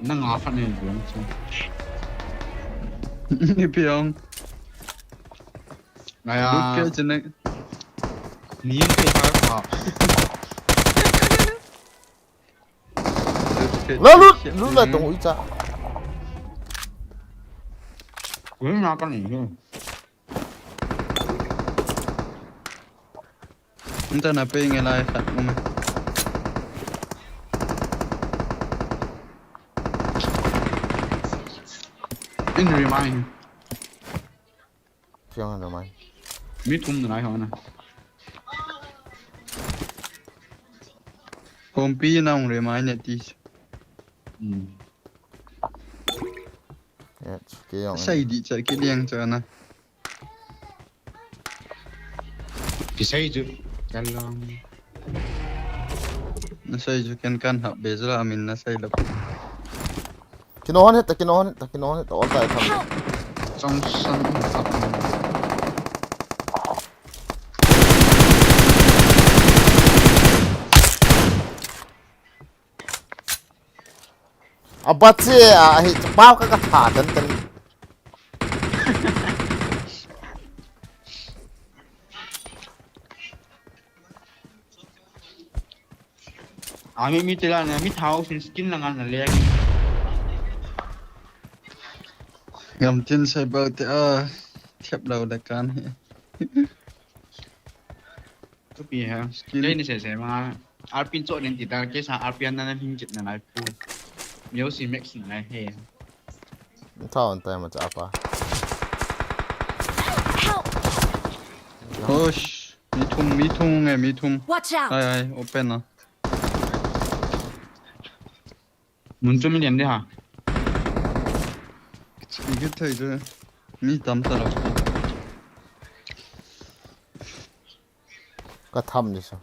Nang a fa ne buang chu. Ni piang. Ngai a. Lut ke chene. Ni ke ha ka. Lut ke. La lut, lut la tong ui cha. Ui na ka ni. Nta na pe nge lai khat um. In remind. Piang na mai. Mi thum na lai ho na. Kompi na ung remind ne ti. Hmm. Yeah, it's okay, yong. Sai di cha ki liang cha na. Kisai chu, kan long. Na sai chu ken kan hap be chu la min na sai la. Kino hon het ta, kino hon het ta, kino hon het ta, all time tham. Chong san hap. A bat che a hi pau ka ka tha tan tan. Ami mi tela na mi thao sin skin lang an le. Ngam tin sai ba te a thiap lo da kan he. Thupi ha. Skin. Kei ni se se ma. R P cho nen ti ta ke sa R P an na hing chit na lai pu. Mio si max na lai he. Thao an tai ma cha pa. Help! Push. Mi thum, mi thum nge, mi thum. Watch out! Ai, ai, open na. Mun chu mi lian de ha. Ki thei chu. Mi tam ta lo. Ka tham ni sa.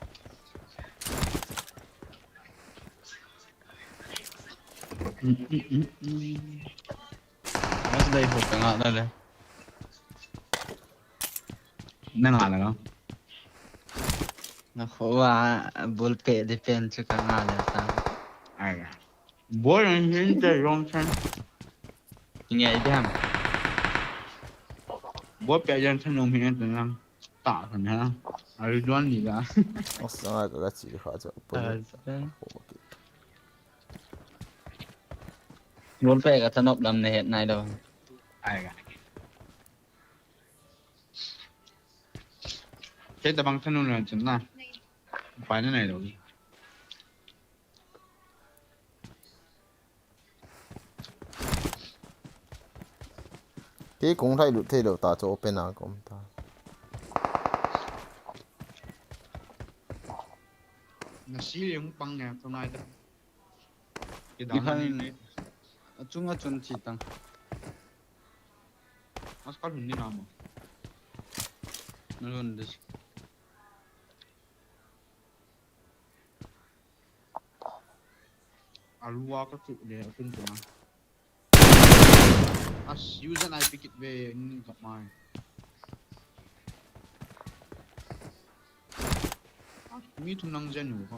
Mas dai ho ka nga na le. Na nga na lo. Na kho wa bul pe de pen chu ka nga le ta. Ai. Bol an hin te rong chan. Nge i dam. Bol pe yan chan nong hin te nang. Ta kan ha. Ai don ni la. Asa ka ka chi kha cha. Bol pe ka tanop lam ne het nai lo. Ai ga. Kei tabang thanun le chun na. Pai na nai lo. Kei kong thai lut thei lo ta chu open a kom ta. Na si le hung pang ne, tonai ta. Ki dang ni. Achung achun chi tang. Askal hun ni na mo. Na hun dis. Alua ka chu le atun chu na. As user I pick it ve ni ka mai. Mi thum nang jen u ko.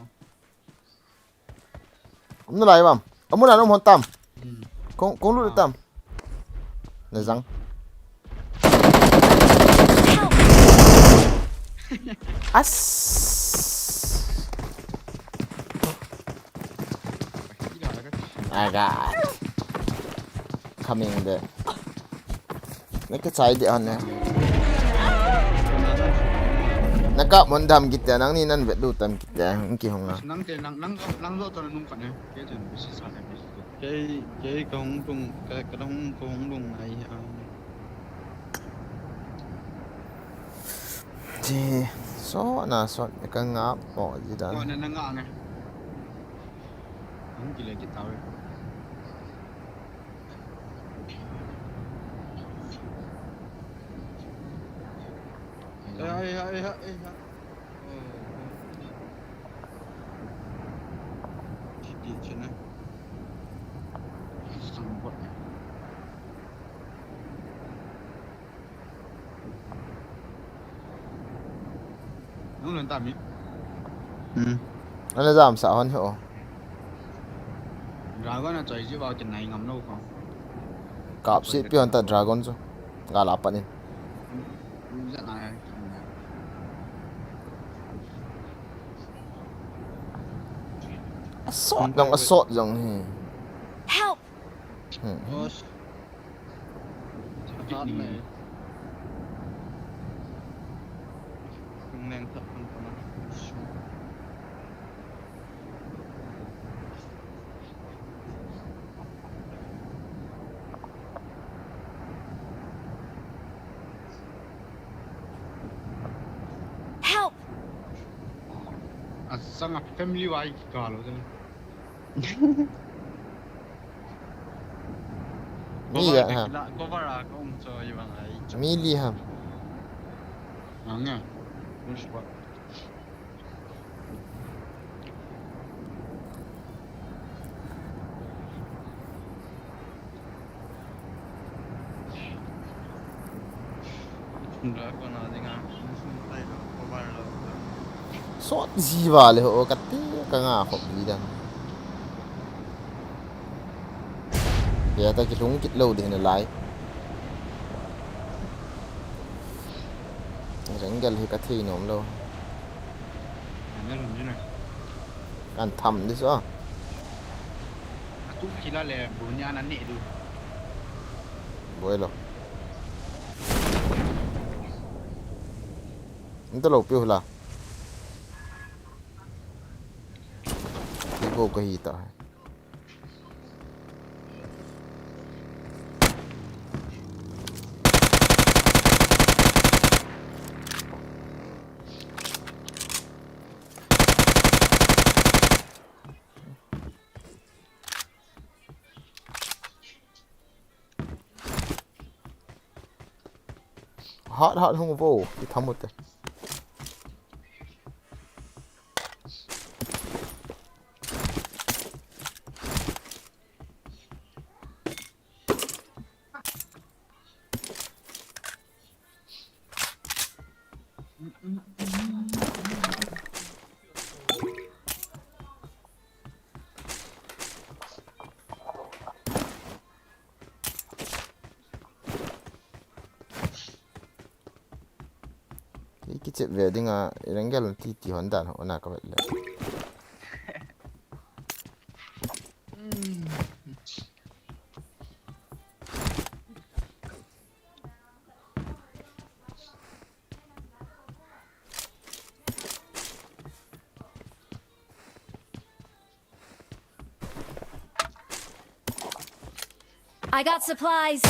Amun lai bam. Amun lai hon tam. Hmm. Kong, kong lu tam. Na zang. As. I got. Coming there. Naka chai de ane. Naka mon dam kit te, nangni nan vet du tam kit te, nang kihong a. Nang te, nang, nang, nang zo to nung kane. Kei chen bisi sa ne. Kei, kei kahung tung, ka, kahung, kahung tung ai ha. Ji, so na so, ka nga po ji da. Ko na na nga ne. Hung kile kit tau. Ai, ai, ai, ai, ai. Chiti chena. Sambot. Nung lun ta mi. Hmm. Ana jam sa hon ho. Dragon a choi ji ba kin nai ngam lo ko. Kap si pi hon ta dragon chu. Ga la panin. Za na ai. Assault jong, assault jong hi. Help! Hmm. Os. Attack nei. Kung neng thak kan kana. Help! Asang a family wai kalo jeng. Mi ya ha. Cover a ka um cho i bang ai. Mi li ham. Anga. Push pa. Sot ji vale ho, kati ka nga khop ji dan. Ya ta kilung kit lo de na lai. Jungle hi ka thei nom lo. Kan tham di so. Atu kila le bunya na ne du. Boi lo. Nta lo piu la. Ibo ka hi ta. Hat hat hung vo, ki thamut te. Ki, kichep ve dinga, Erangel ti ti hon dan ho na ka vet le. I got supplies.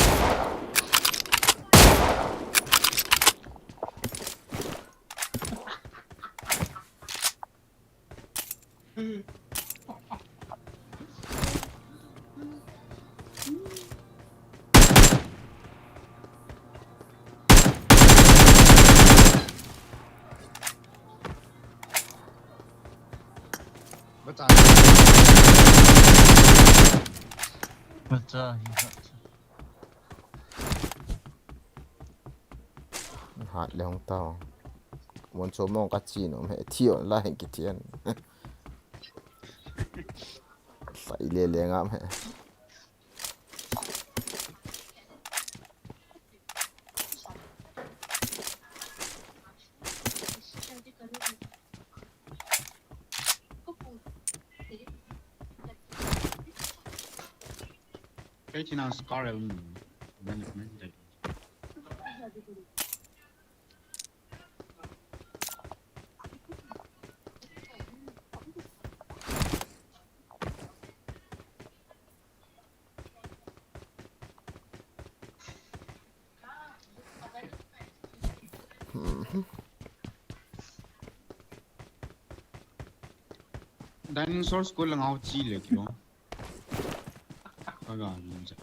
Bacha. Bacha hi ha. Hat le hong tao. Mon cho mong ka chi no me thi on la hen ki thian. Sai le le ngam he. Kei china scar el ni. Management dai. Dinosaur school lang out chi le kyo. Kaga ni sa.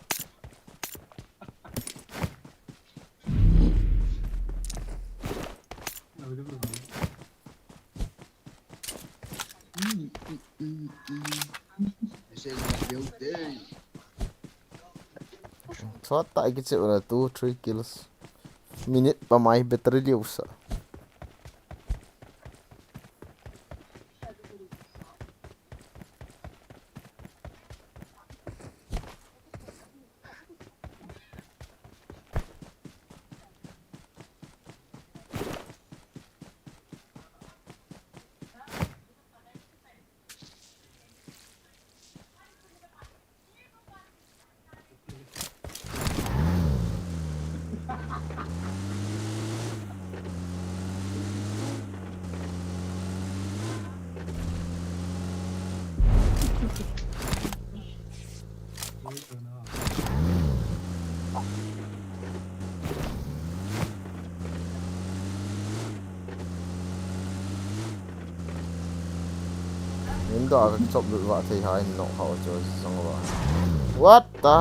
This is my new day. Chua ta iki che ula two, three kills. Minute pa mai battery liu sa. Window a ka chop lut vah thei ha in nok hau chu zong va. What the?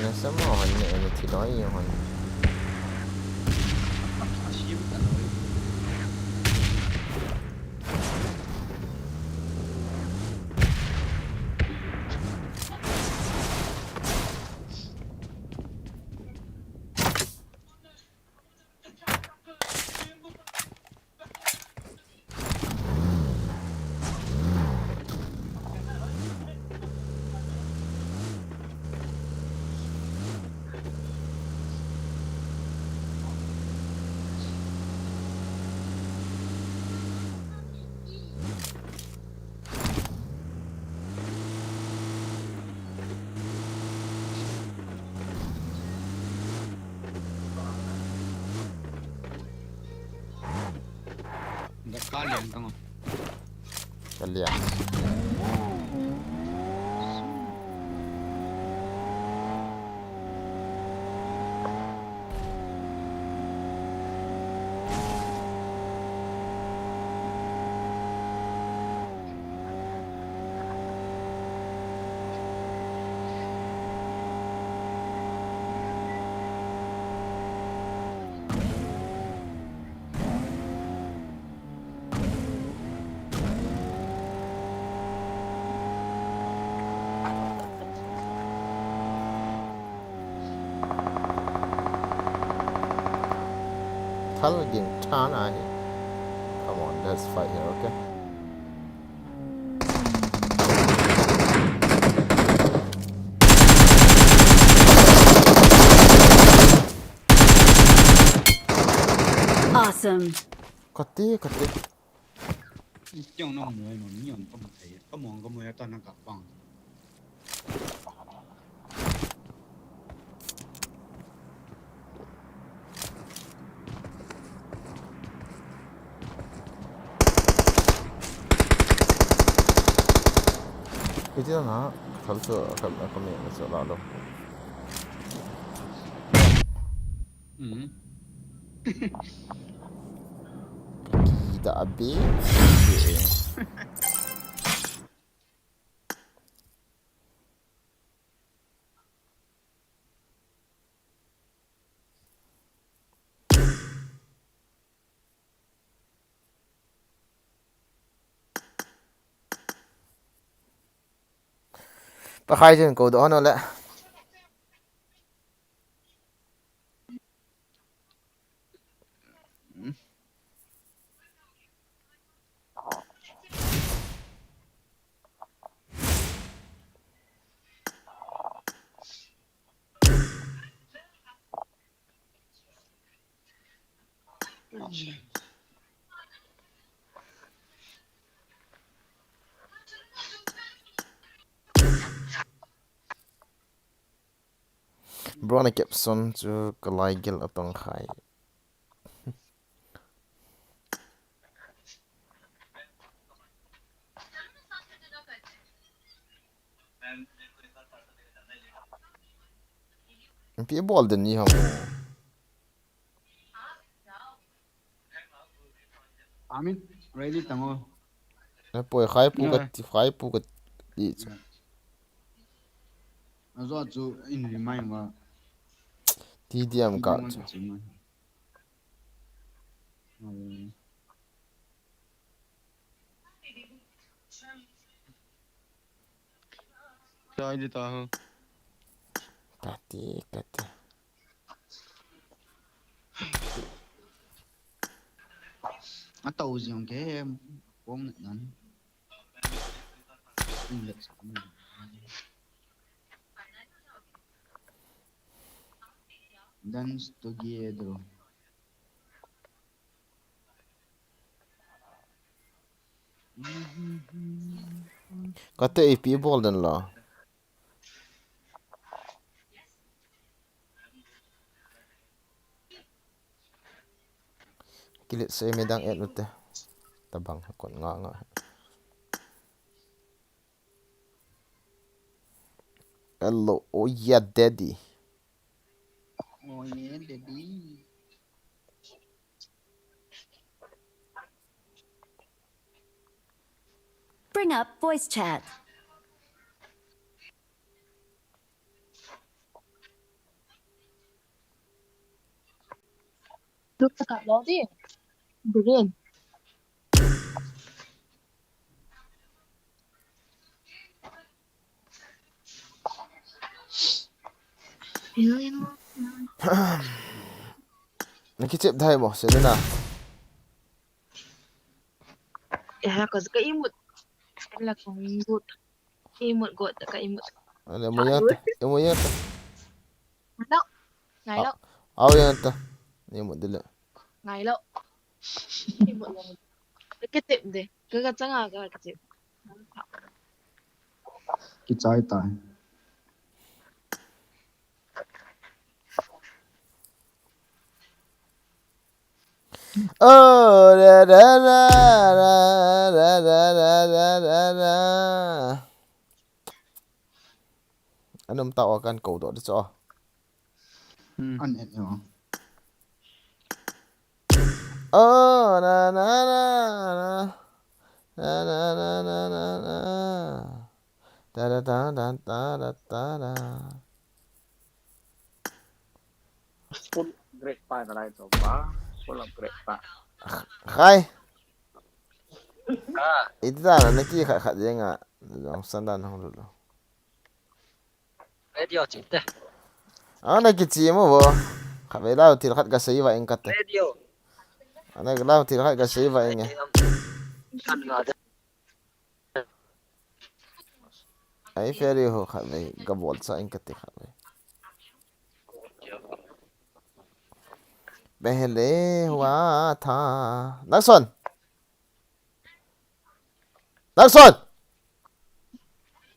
Nasa mo hon ni, ano, tinoy yung hon. Ka lian tang. Ka lian. Thal ging than ahi. Come on, let's fight here, okay? Awesome. Kati, kati. Chong nong mo mo ni yom kom thei. Kom mo kom mo ya ta na ka pang. Iti na, thal chu, ka, ka mi na chu la lo. Mm. Kita abi. Pakai jin ko do no le. Bro na caption chu kalai gel atong khai. Ipi bol den ni ham. Amin, ready tango. Na poi khai pu ka ti khai pu ka ti chu. Azo chu in remind ma. Ti diam ka chu. Chai di ta ho. Kati, kati. Atau jing ke pom nan. Inlet. Dance together. Kate ipi bol den la. Kilit se midang et ute. Tabang kon nga nga. Hello, oh yeah, daddy. Oh yeah, daddy. Bring up voice chat. Look at that, Lodi. Brilliant. Na kichep dai mo, Selena. Eh, ka, ka imut. Ka la ka imut. Imut got, ka imut. Ale, mo yata. Mo yata. Hello. Ngailo. Au yata. Imut dile. Ngailo. Imut lo. Ka tip de. Ka ka changa ka tip. Kichai tai. Oh, da, da, da. Anum tao kan ko do cho. Hmm. An et yo. Oh, na, na, na, na. Na, na, na, na, na, na. Da, da, da, da, da, da, da, da. Full grade pa na lai to ba. Full grade pa. Khai. Ah. Iti da na ki khat khat jeng a. Jong san dan hong lu lo. Radio chim te. Ana kichi mo bo. Khatvei lau thil khat kasei va ing kate. Radio. Ana lau thil khat kasei va ing e. Kan nga de. Ai feri ho khatvei kabol sa ing kate khatvei. Pehle hua tha. Next one. Next one.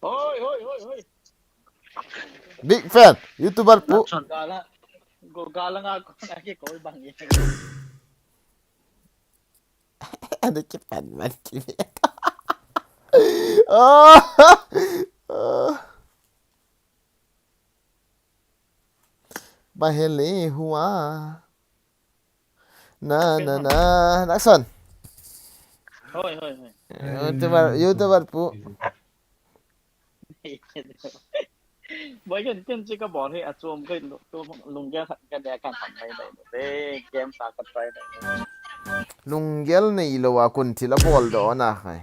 Hoi, hoi, hoi, hoi. Big fan, YouTuber pu. Next one. Gala, go, gala nga ko na ke ko bang ye. Ano ke pan man ki. Oh. Oh. Bahele hua. Na, na, na. Next one. Hoi, hoi, hoi. YouTuber, YouTuber pu. Boy, ken, ken chi kabol hi achom ke lu-, tu lunggel khat ka dia kan han mai mai. Te game sa ka try mai. Lunggel nei lo a kun thil abol do na khai.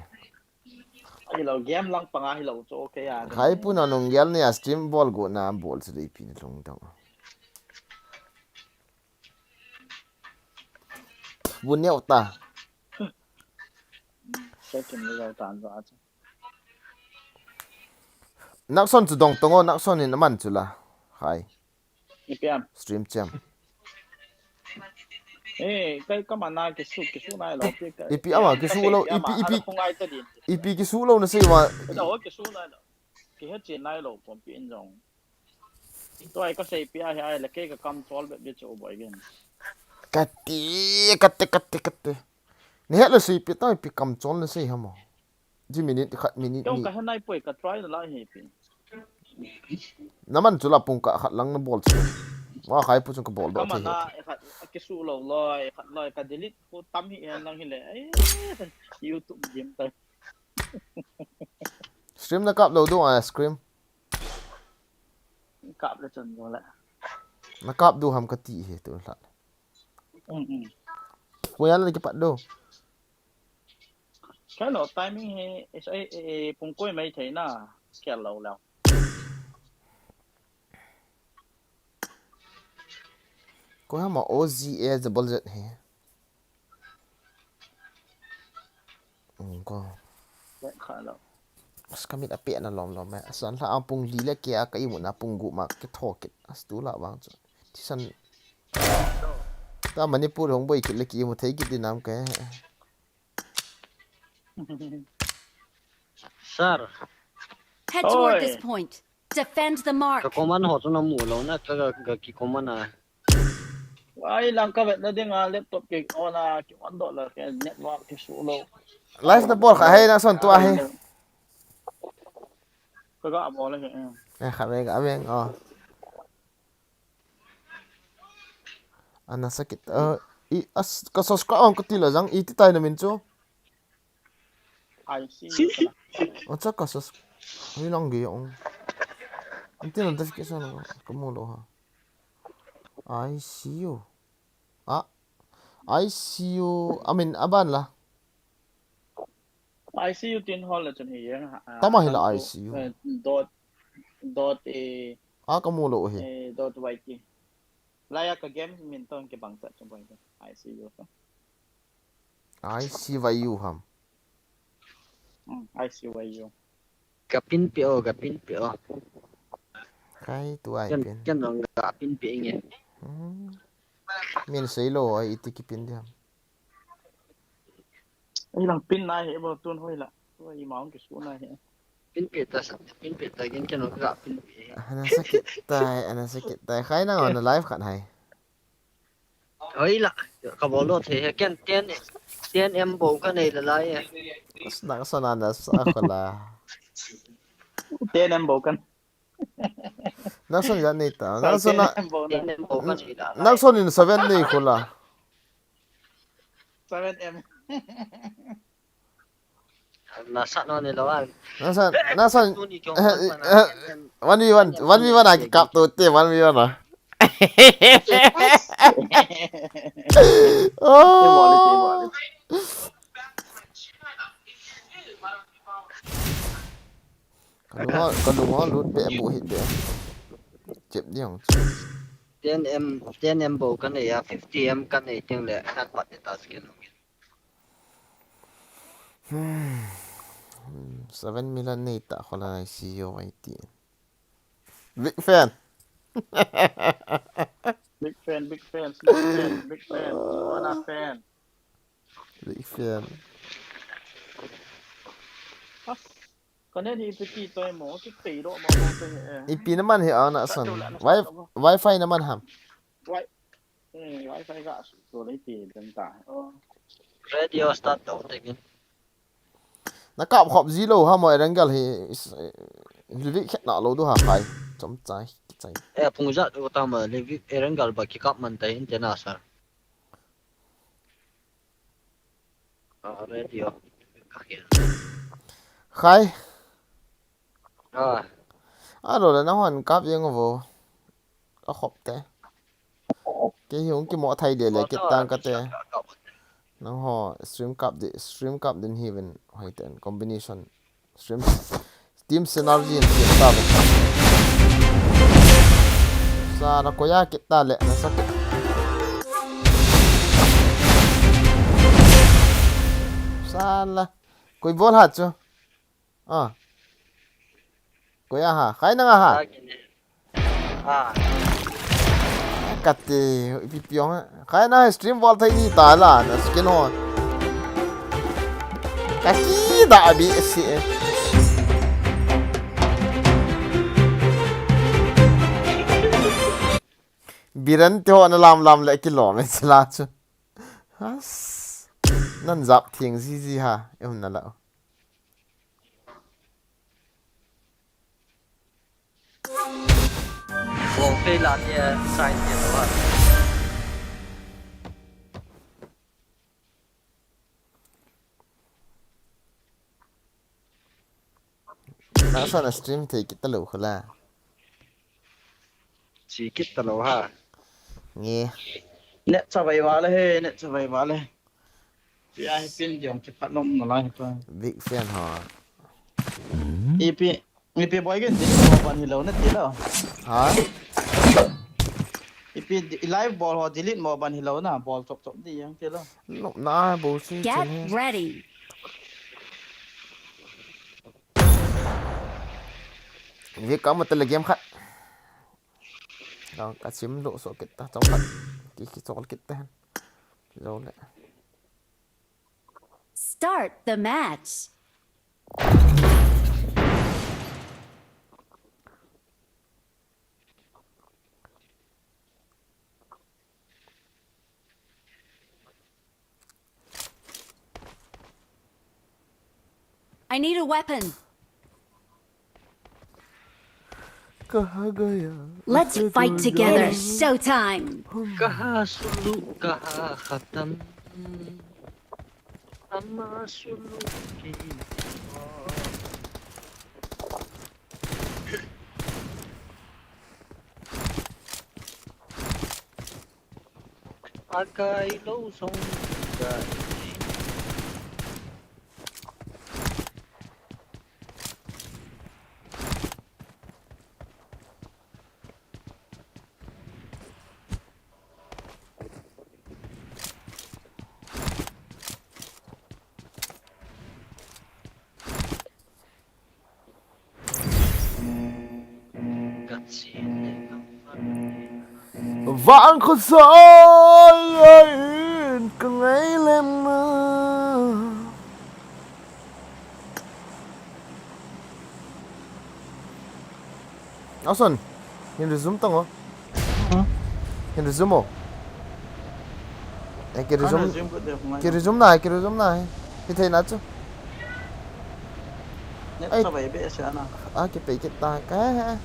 Hilou, game lang panga hilou chu okay a. Khai pu na lunggel nei a stream bol go na bol chu dei pi na lung dong. Bu neo ta. Second level tan za chu. Next one chu dong tongo, next one in aman chu la. Khai. Ipi ham? Stream cham. Eh, kai ka mana kisu, kisu nai lo, pi ka. Ipi ama kisu lo, ipi, ipi. Ipi kisu lo na sei ma. Ka da ho kisu nai lo. Ki he chi nai lo, pon pi in jong. Tua ka sei pi a he ai le ke ka kam chol be bi chu boi gen. Kati, kati, kati, kati. Ni he lo sei pi ta pi kam chol na sei ha mo. Ji minute khat minute ni. Ka he nai poi ka try la hi pi. Na man chu la pung ka khat lang na bol chu. Wa khai pu chung ka bol do. Ka mana e khat kisu lo lo, e khat lo ka delete ko tam hi en lang hi le. Ai, YouTube game ta. Stream na kap lo do a scream. Kap le chun go le. Na kap do ham ka ti he tu la. Um um. Ko ya le ki pat do. Hello, timing hi, is, eh, eh, pung koi mai thei na, kial lo leo. Ko hama O Z A double Z hi. Ko. Kha lo. As kamit a pe na lom lom eh. Asan la ang pung li le ke a ka imu na pung gu ma ke tho ke. As tu la bang chu. Tisan. Ta Manipur hong boi ke le ke imu thei ke dinam ke. Sir. Head toward this point. Defend the mark. Ka command ho chu na mu lo na ka, ka, ka ki command a. Ai lang ka vet na ding a laptop ki on a ki on do la ke network ki su lo. Live na bol kha hei na son tu a hei. Ka ga bol le ke. Eh kha ve ga ve oh. Ana sakit. Uh, i as ka subscribe ang ka ti la jang i ti tai na min chu. I see you. Acha ka sus. Hoi lang ge ong. Anti notification ka mu lo ha. I see you. Ah. I see you. I mean aban la. I see you tin hol la chun hi ya. Tama hi la I see you. Dot dot a. Ah ka mu lo hi. Dot Y T. Laya ka game min ton ke bang sa chun bang. I see you. I see why you ham. Hmm, I see why you. Ka pin pe o, ka pin pe o. Kai tu ai pin. Ken nong ka pin pe nge. Hmm. Min sei lo ai iti ki pin diam. Ai lang pin na he bo tun hoi la. Hoi ma ong ki su na he. Pin pe ta sa, pin pe ta gen ken nong ka pin pe. Ana sakit tai, ana sakit tai. Khai na on live khat hai. Oi la, ka bol lo thei he ken ten, ten M bo ka nei la lai e. As na sa na na sa ko la. Ten M bo kan. Na sa ya nei ta. Na sa na. Ten M bo ka nei la lai. Na sa ni seven nei ko la. Seven M. Nasa no ni lo an. Nasa, nasa. One v one, one v one a ki kap to te, one v one a. Oh. Ka lung a, ka lung a lut be bu hit be. Chep diang. Ten M, ten M bo ka nei a, fifty M ka nei teng le, khat pat ta skin. Hmm. Seven million nei ta kho la I see you I T. Big fan. Big fan, big fan, big fan, big fan. Joanna fan. Big fan. Ka net hi ipi ti toh mo, ki pei lo mo mo te he. Ipi na man hi ana son. Wi-, wifi na man ham. Wi-, eh, wifi ga su to le ti den ta. Oh. Radio start to te gin. Na kap khop ji lo ha mo Erangel hi is, eh, Livik khet na lo du ha khai. Chom chai, ki chai. Eh, pung ja to ta ma Livik Erangel ba ki kap man ta hin te na sa. Ah, radio. Khai. Ah. Alo le nahon kap jeng vo. Ka khop te. Kei hi hung kimo thai le le kit tang ka te. Nangho stream kap di, stream kap din hi vin hoi ten combination. Stream, team synergy in team ta vin. Sa na koya kit ta le, na sa kit. Sa la. Koi bol hat chu. Ah. Koya ha. Khai nanga ha. Ah. Ate, ipi pi ong. Khai na stream bol thei ni ta la na skin on. Ka ki da bi si. Biran te ho na lam lam le kilom e sila chu. Has. Nan jap thiang zizi ha. Em na la. Bol phei la tia, sai tia lo a. Nasan a stream thei kit talou khala. Chi kit talou ha. Nge. Net chavai vale he, net chavai vale. Pi a hi pin diong ki phat nom na lai pa. Big fan ha. Ipi, ipi boi gen delete mo ban hilou na ti lo. Ha? Ipi di-, live bol ho delete mo ban hilou na, bol chop chop di yang ti lo. Nop na bo si. Get ready. Ve ka mo tele game khat. Ka, ka sim lo so kit ta, chong khat. Ki, ki chol kit ta. Lo le. Start the match. I need a weapon. Kaha gaya. Let's fight together. Showtime. Kaha sulu, kaha khatam. Ama sulu ki. Akai lo song kai. Vang khosoi in ka ngai lem na. Ason, hin resume tang o. Huh? Hin resume o. Eh, ki resume, ki resume na, ki resume na. Hithei na chu. Ai. Sa bai be sa na. Ah, ki pe ki ta ka.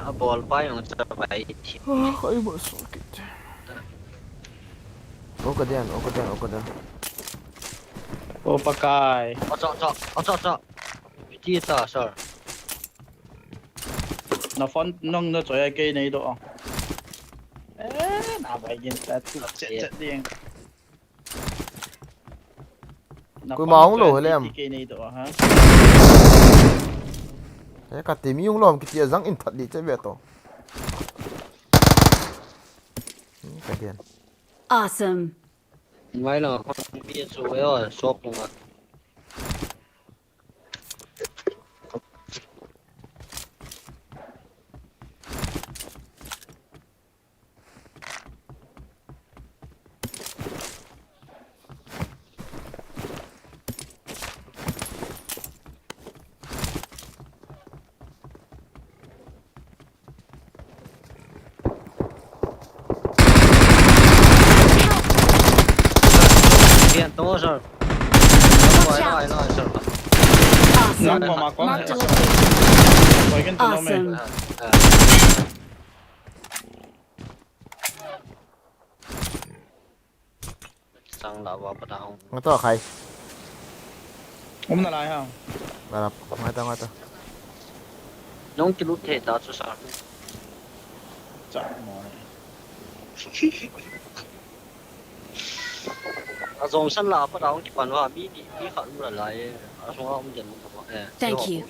A bol pa jong sa bai. Ah, ai mo so ki. O ka dian, o ka dian, o ka dian. O Pakai. O chok, chok, o chok, chok. Iti ta, sir. Na phone nong na choi a kei nei do. Eh, na bai gin ta tu chet chet ding. Koima hung lou he lem. Kei nei do ha. Eh, ka ti mi hung lom kiti a jang in that di che ve to. Hmm, ka dian. Awesome. Mai lang khon mi chu ve o, shop lunga. Bien, tamo, sir. Watch out. Ai, ai, ai, sir. Awesome. Mark the location. Awesome. Ah, ah. Sang la wa pa ta hung. Nga to khai. Um na lai ha. Nga la, nga ta, nga ta. Nong kilut thei ta chu sa. Cha mo. A jong san la pa ta hung kipan wa mi, mi, mi khat um la lai. A jong a um den um ta wa. Eh, thank you.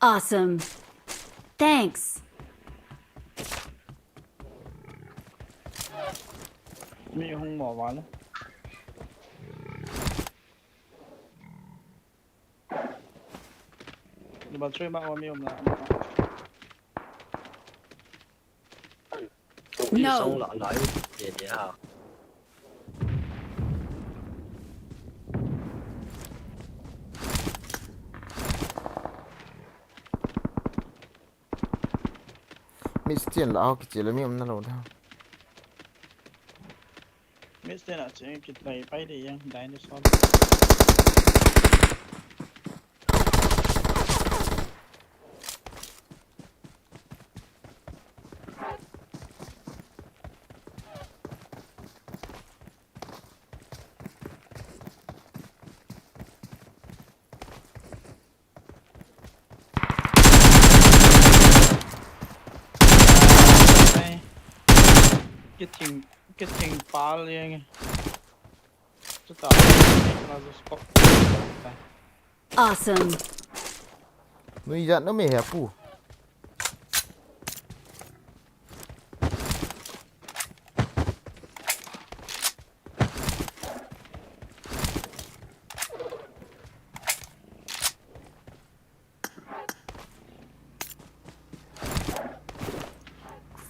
Awesome. Thanks. Mi hung mo wala. Ni ba chui ma wa mi um na. No. Mi stand la ho kichele mi um na lo da. Mi stand a che kitai pai de yang dinosaur. Ai. Kithing, kithing pal yang. Chuta. Awesome. Nui jat na me he pu.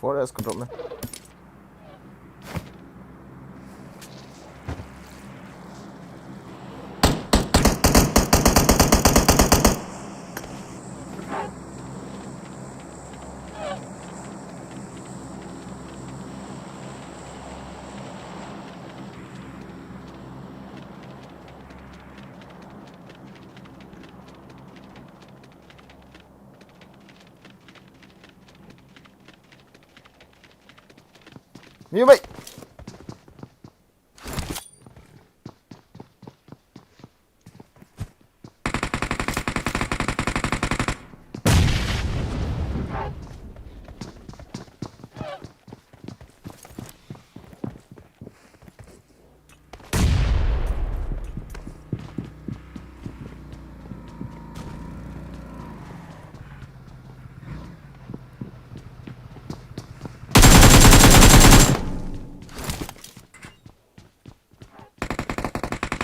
Forest control na. Mi bai.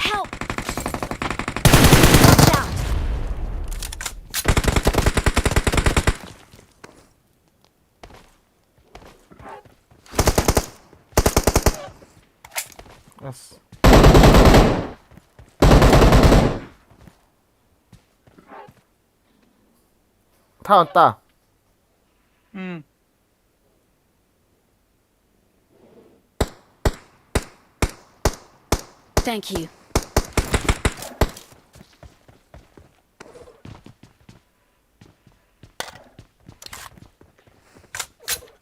Help! Watch out! Yes. Tha ta. Hmm. Thank you.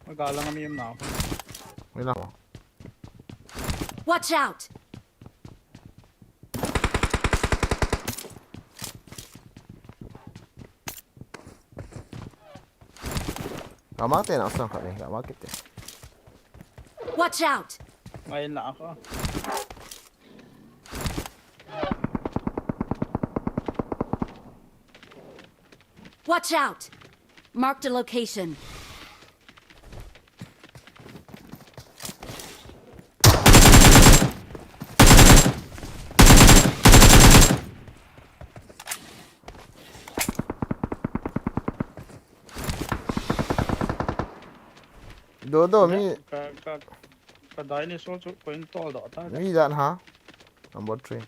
Magalang kami yung nako. Wait lang. Watch out! Kama te na sang khat ni, kama kit te. Watch out! Ngayon lang ako. Watch out! Marked a location. Do, do, mi. Ka, ka, ka dinosaur chu koin tol do ta. Mi dan ha. Number three.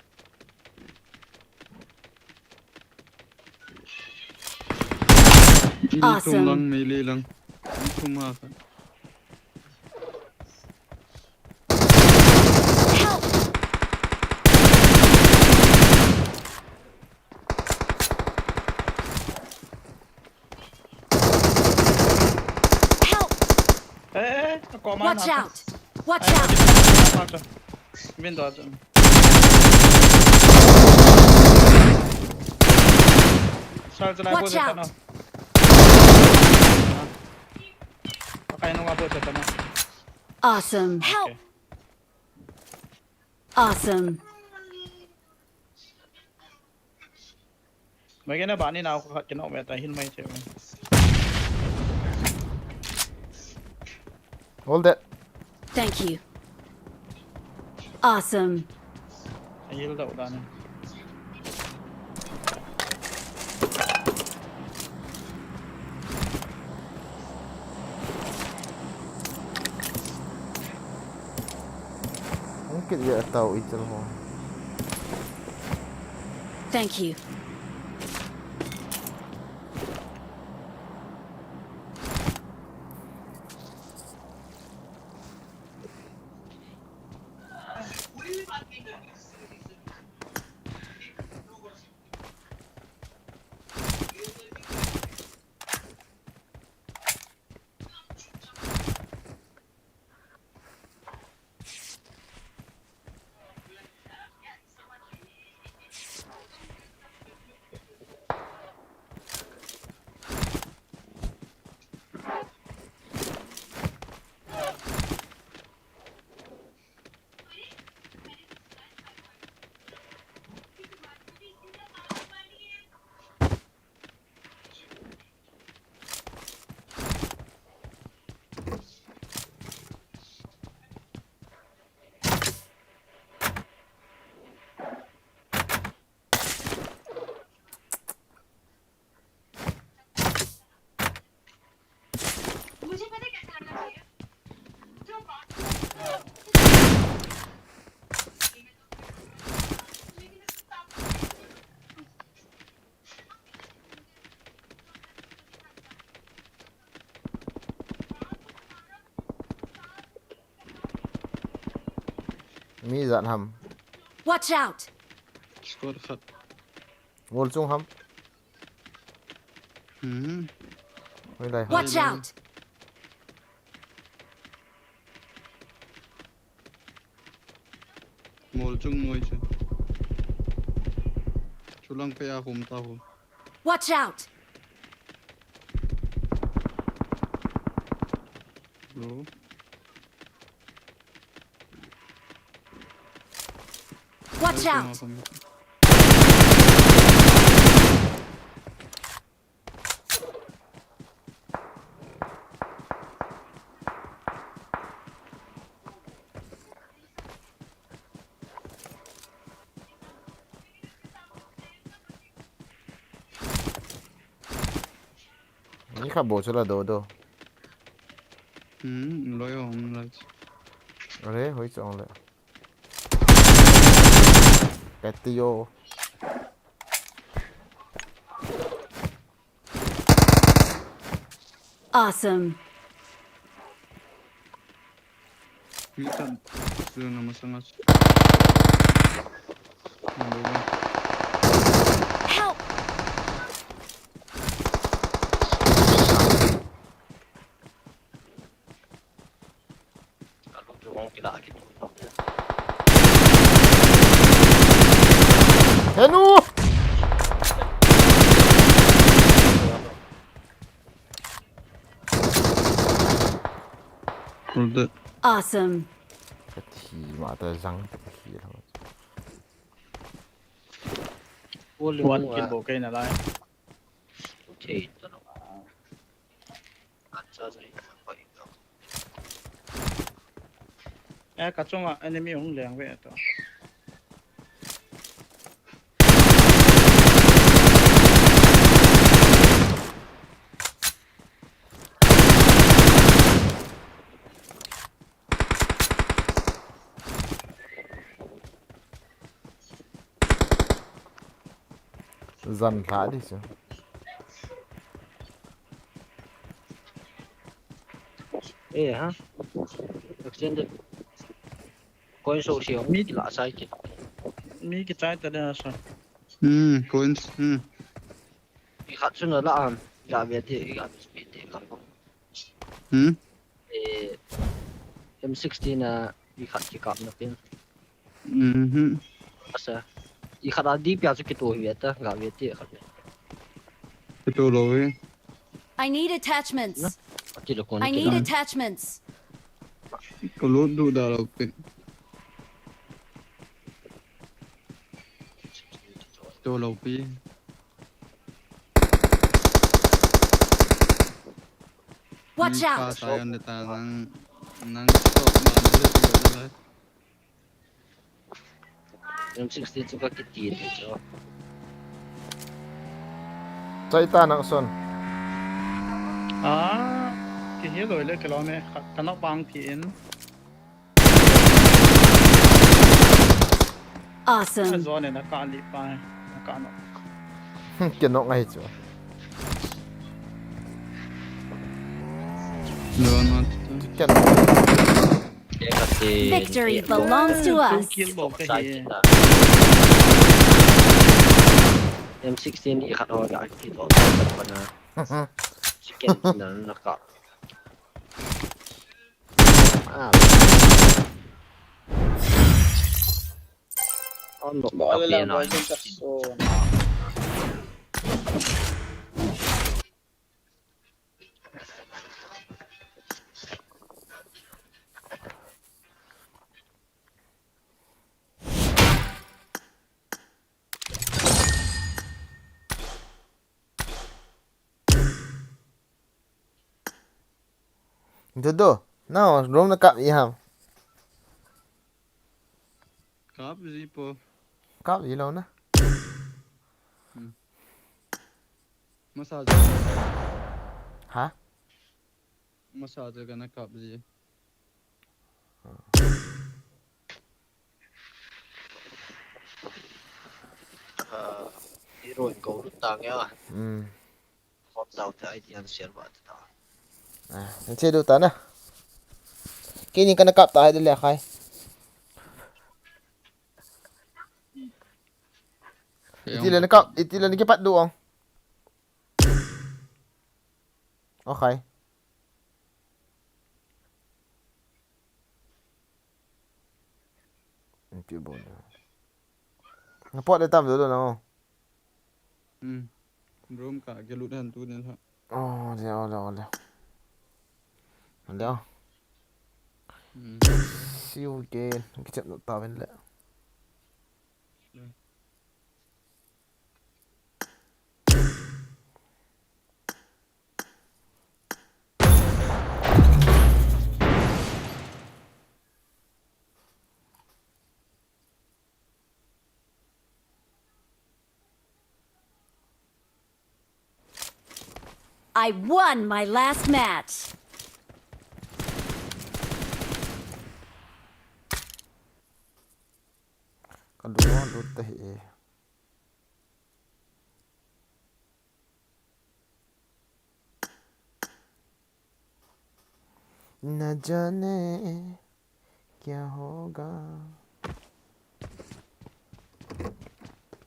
Awesome. Tung lang, melee lang. Tung ma ka. Help! Help! Eh, eh, eh, ako man. Watch out! Watch out! Window ata. Watch out! Patay nung abot sa tama. Awesome. Help! Okay. Awesome. Mai kena bani nau khat kena me ta hin mai che me. Hold that. Thank you. Awesome. Ayil da udane. Ang kit ya tau itel ho. Thank you. Mi ijat ham? Watch out! Squad khat. Wall chung ham? Hmm. Hoi lai ham? Watch out! Wall chung noi chu. Chulang pe a hum ta ho. Watch out! Bro. Watch out! Ni kha bo chula do do. Hmm, loi ong lai. Are, hoi chong le. Patio. Awesome. Kita zona masanga. Number one. Help! Henu! Awesome. Ka thi ma ta jang ka thi lo. One kill bo kei na lai. Eh, ka chunga enemy hung leng ve to. Jan lha di chu. Eh, ha? Extended. Coin so si mi la sai ti. Mi kichai ta da sa. Hmm, coins. Hmm. I khat chu na la am. Ga ve ti, ga ve ti ka. Hmm. Eh, M sixteen a i khat kikap na pin. Mhm. Asa. I khat a di pia chu kito hi ve ta, ga ve ti khat. Kito lo ve. I need attachments. Ati lo kon. I need attachments. Ko lo du da lo pin. Kito lo pi. Watch out! Nang pa sa yon de ta nang, nang stop na bullet ko na lai. M sixteen chu ka kiti ni chu. Chai ta nang son. Ah, kihil loi le kilom e, ka, ka knock bang ti in. Awesome. Zone na ka li pa, na ka knock. Ke knock ngai chu. Zone na tu. Ke knock. Victory belongs to us. Two kill bol ka hi. M sixteen i khat ho ga ki to ta na. Second na na ka. Ah. Ano, baka pina. Dodo, nao, room na kap i ham. Kap ji po. Kap ji lou na. Hmm. Masa jo. Ha? Masa jo kana kap ji. Ah, hero in ko tang ya. Hmm. Hot dau ta ai ti an share ba ta. Ah, an che do ta na. Kini kana kap ta hai de le khai. Iti le na kap, iti le na kipat do ong. Okay. Iti bo na. Na pot de tam do do na. Hmm. Room ka ke lut han tu ne tha. Oh, le, oh, le, oh, le. Le. Hmm. See you again. Kichep no ta ven le. Hmm. I won my last match. Ka lu, lu te hi. Na jane kya hoga.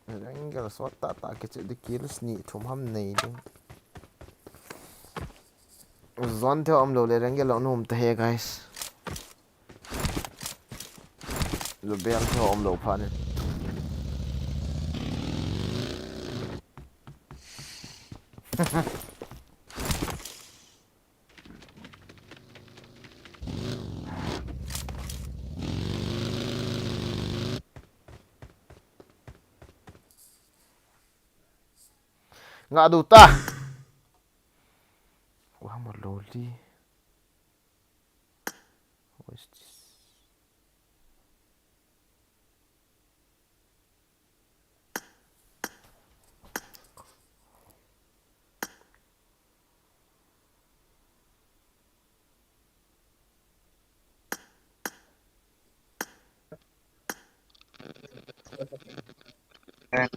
Rengel sot ta ta ke che de kills ni thum ham nei de. Zone te um lo le rengel lo num te he, guys. Lubeng tho um lo pha ni. Nga du ta. Wa mo lo li. What is this?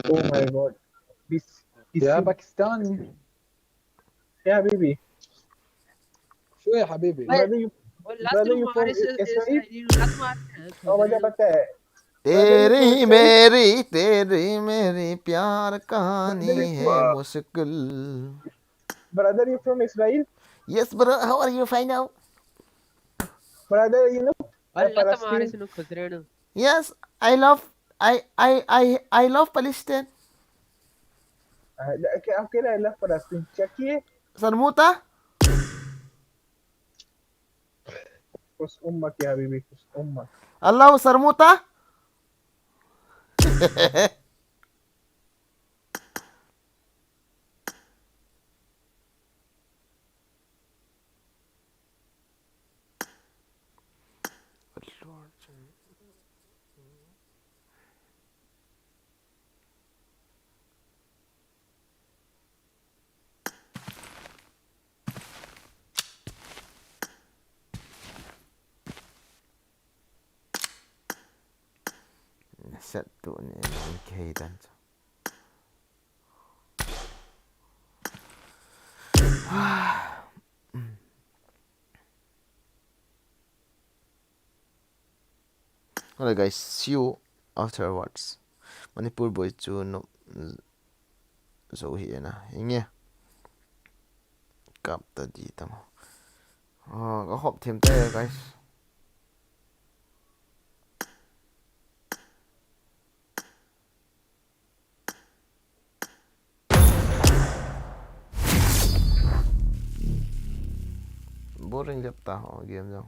Oh my God. This, this يا is باكستاني. يا حبيبي. شو يا حبيبي؟ Brother, you, brother, you from Israel? Oh, मुझे पता है. तेरी मेरी, तेरी मेरी प्यार कहानी है मुश्किल. Brother, you from Israel? Yes, bro. How are you? Fine now. Brother, you know, Palestine. Yes, I love, I, I, I, I love Palestine. Uh, okay, okay, I love Palestine. Check here. Sarmuta? Kus ummak ya habibi, kus ummak. Allah sarmuta? Set tu ni nung kei dan chu. Alright guys, see you afterwards. Manipur boy chu no zo hi na. Inge. Kap ta di tamo. Ah, ka hop them te guys. Boring jep ta ho game jong.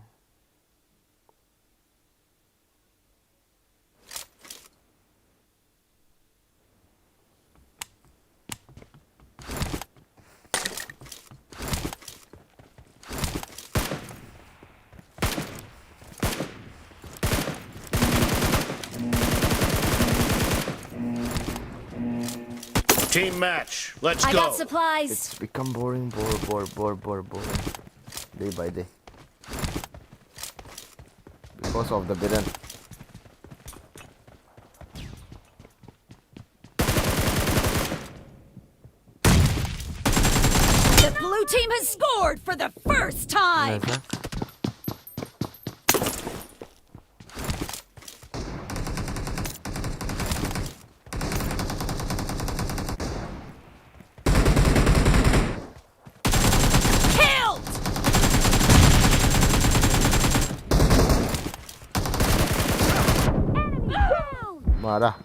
Team match. Let's I got go. Supplies. It's become boring, bore, bore, bore, bore, boring. Day by day. Because of the villain. The blue team has scored for the first time. Nice, huh? Killed! Enemy down! Mara.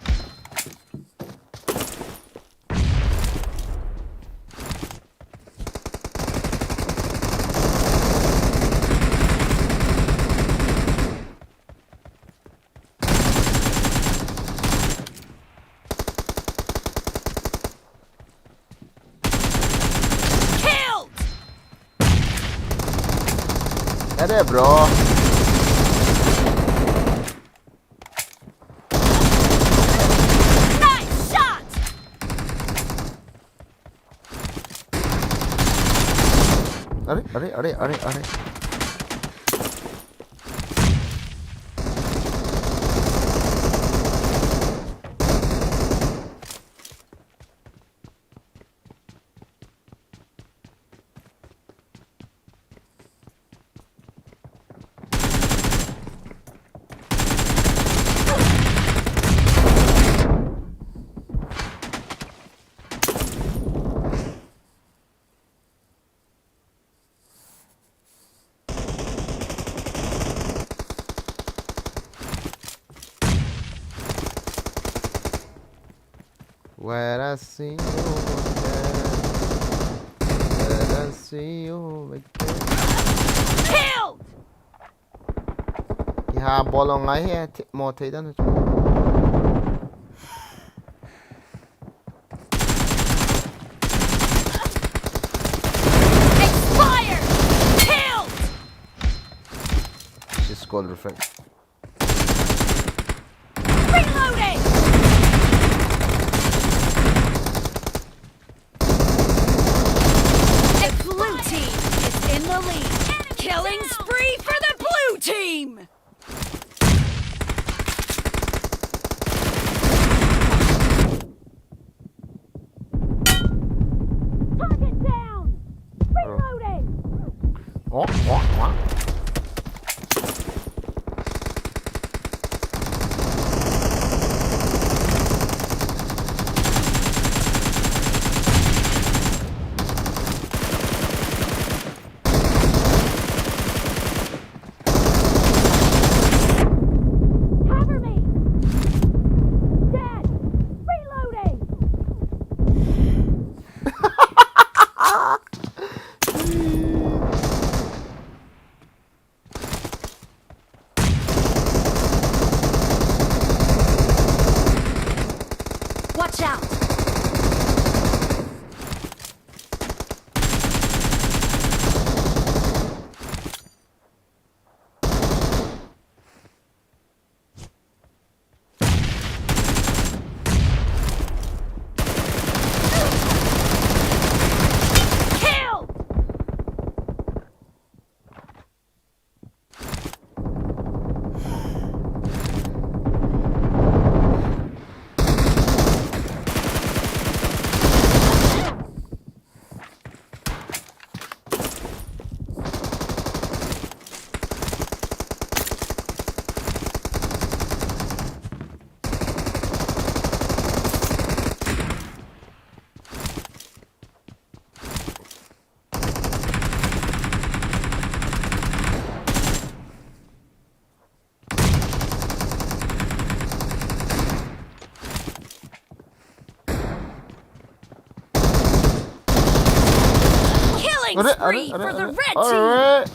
Killed! Ade, bro. Nice shot! Are, are, are, are, are. When I see you again, when I see you again. Killed! Kiha bol ngai he, thi-, mo thei dan. Expired! Killed! She's called reflect. Reloading! The blue team is in the lead. Killing spree for the blue team! Target down! Reloading! Oh, oh, oh. Cover me! Dead! Reloading! Watch out! Killed! Are, are, spree are, for the are, red team. Are.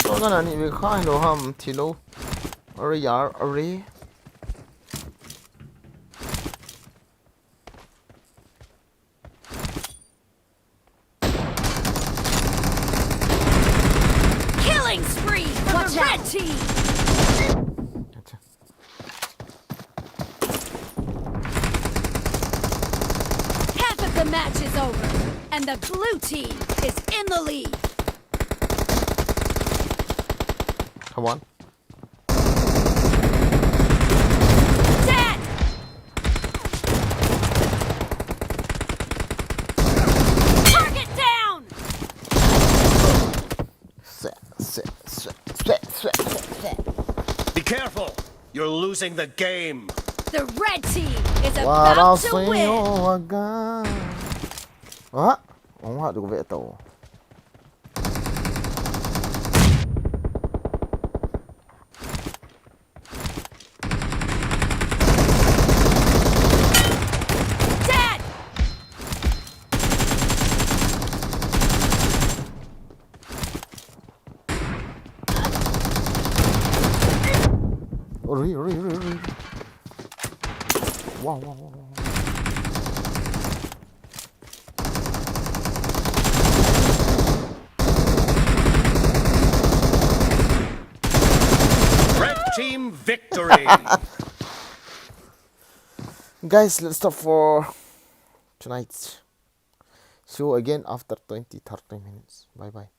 Shotgun ani ve kha lo ham thi lo. Are yar, are. Killing spree for the red team. Acha. Half of the match is over, and the blue team is in the lead. Come on. Dead! Target down! Sweat, sweat, sweat, sweat, sweat, sweat, sweat. Be careful! You're losing the game. The red team is about to win. What else? Ah, ong ha du ve to. Dead! Ori, ori, ori, ori. Wow, wow, wow, wow. Red team victory. Guys, let's stop for tonight. See you again after twenty, thirty minutes. Bye bye.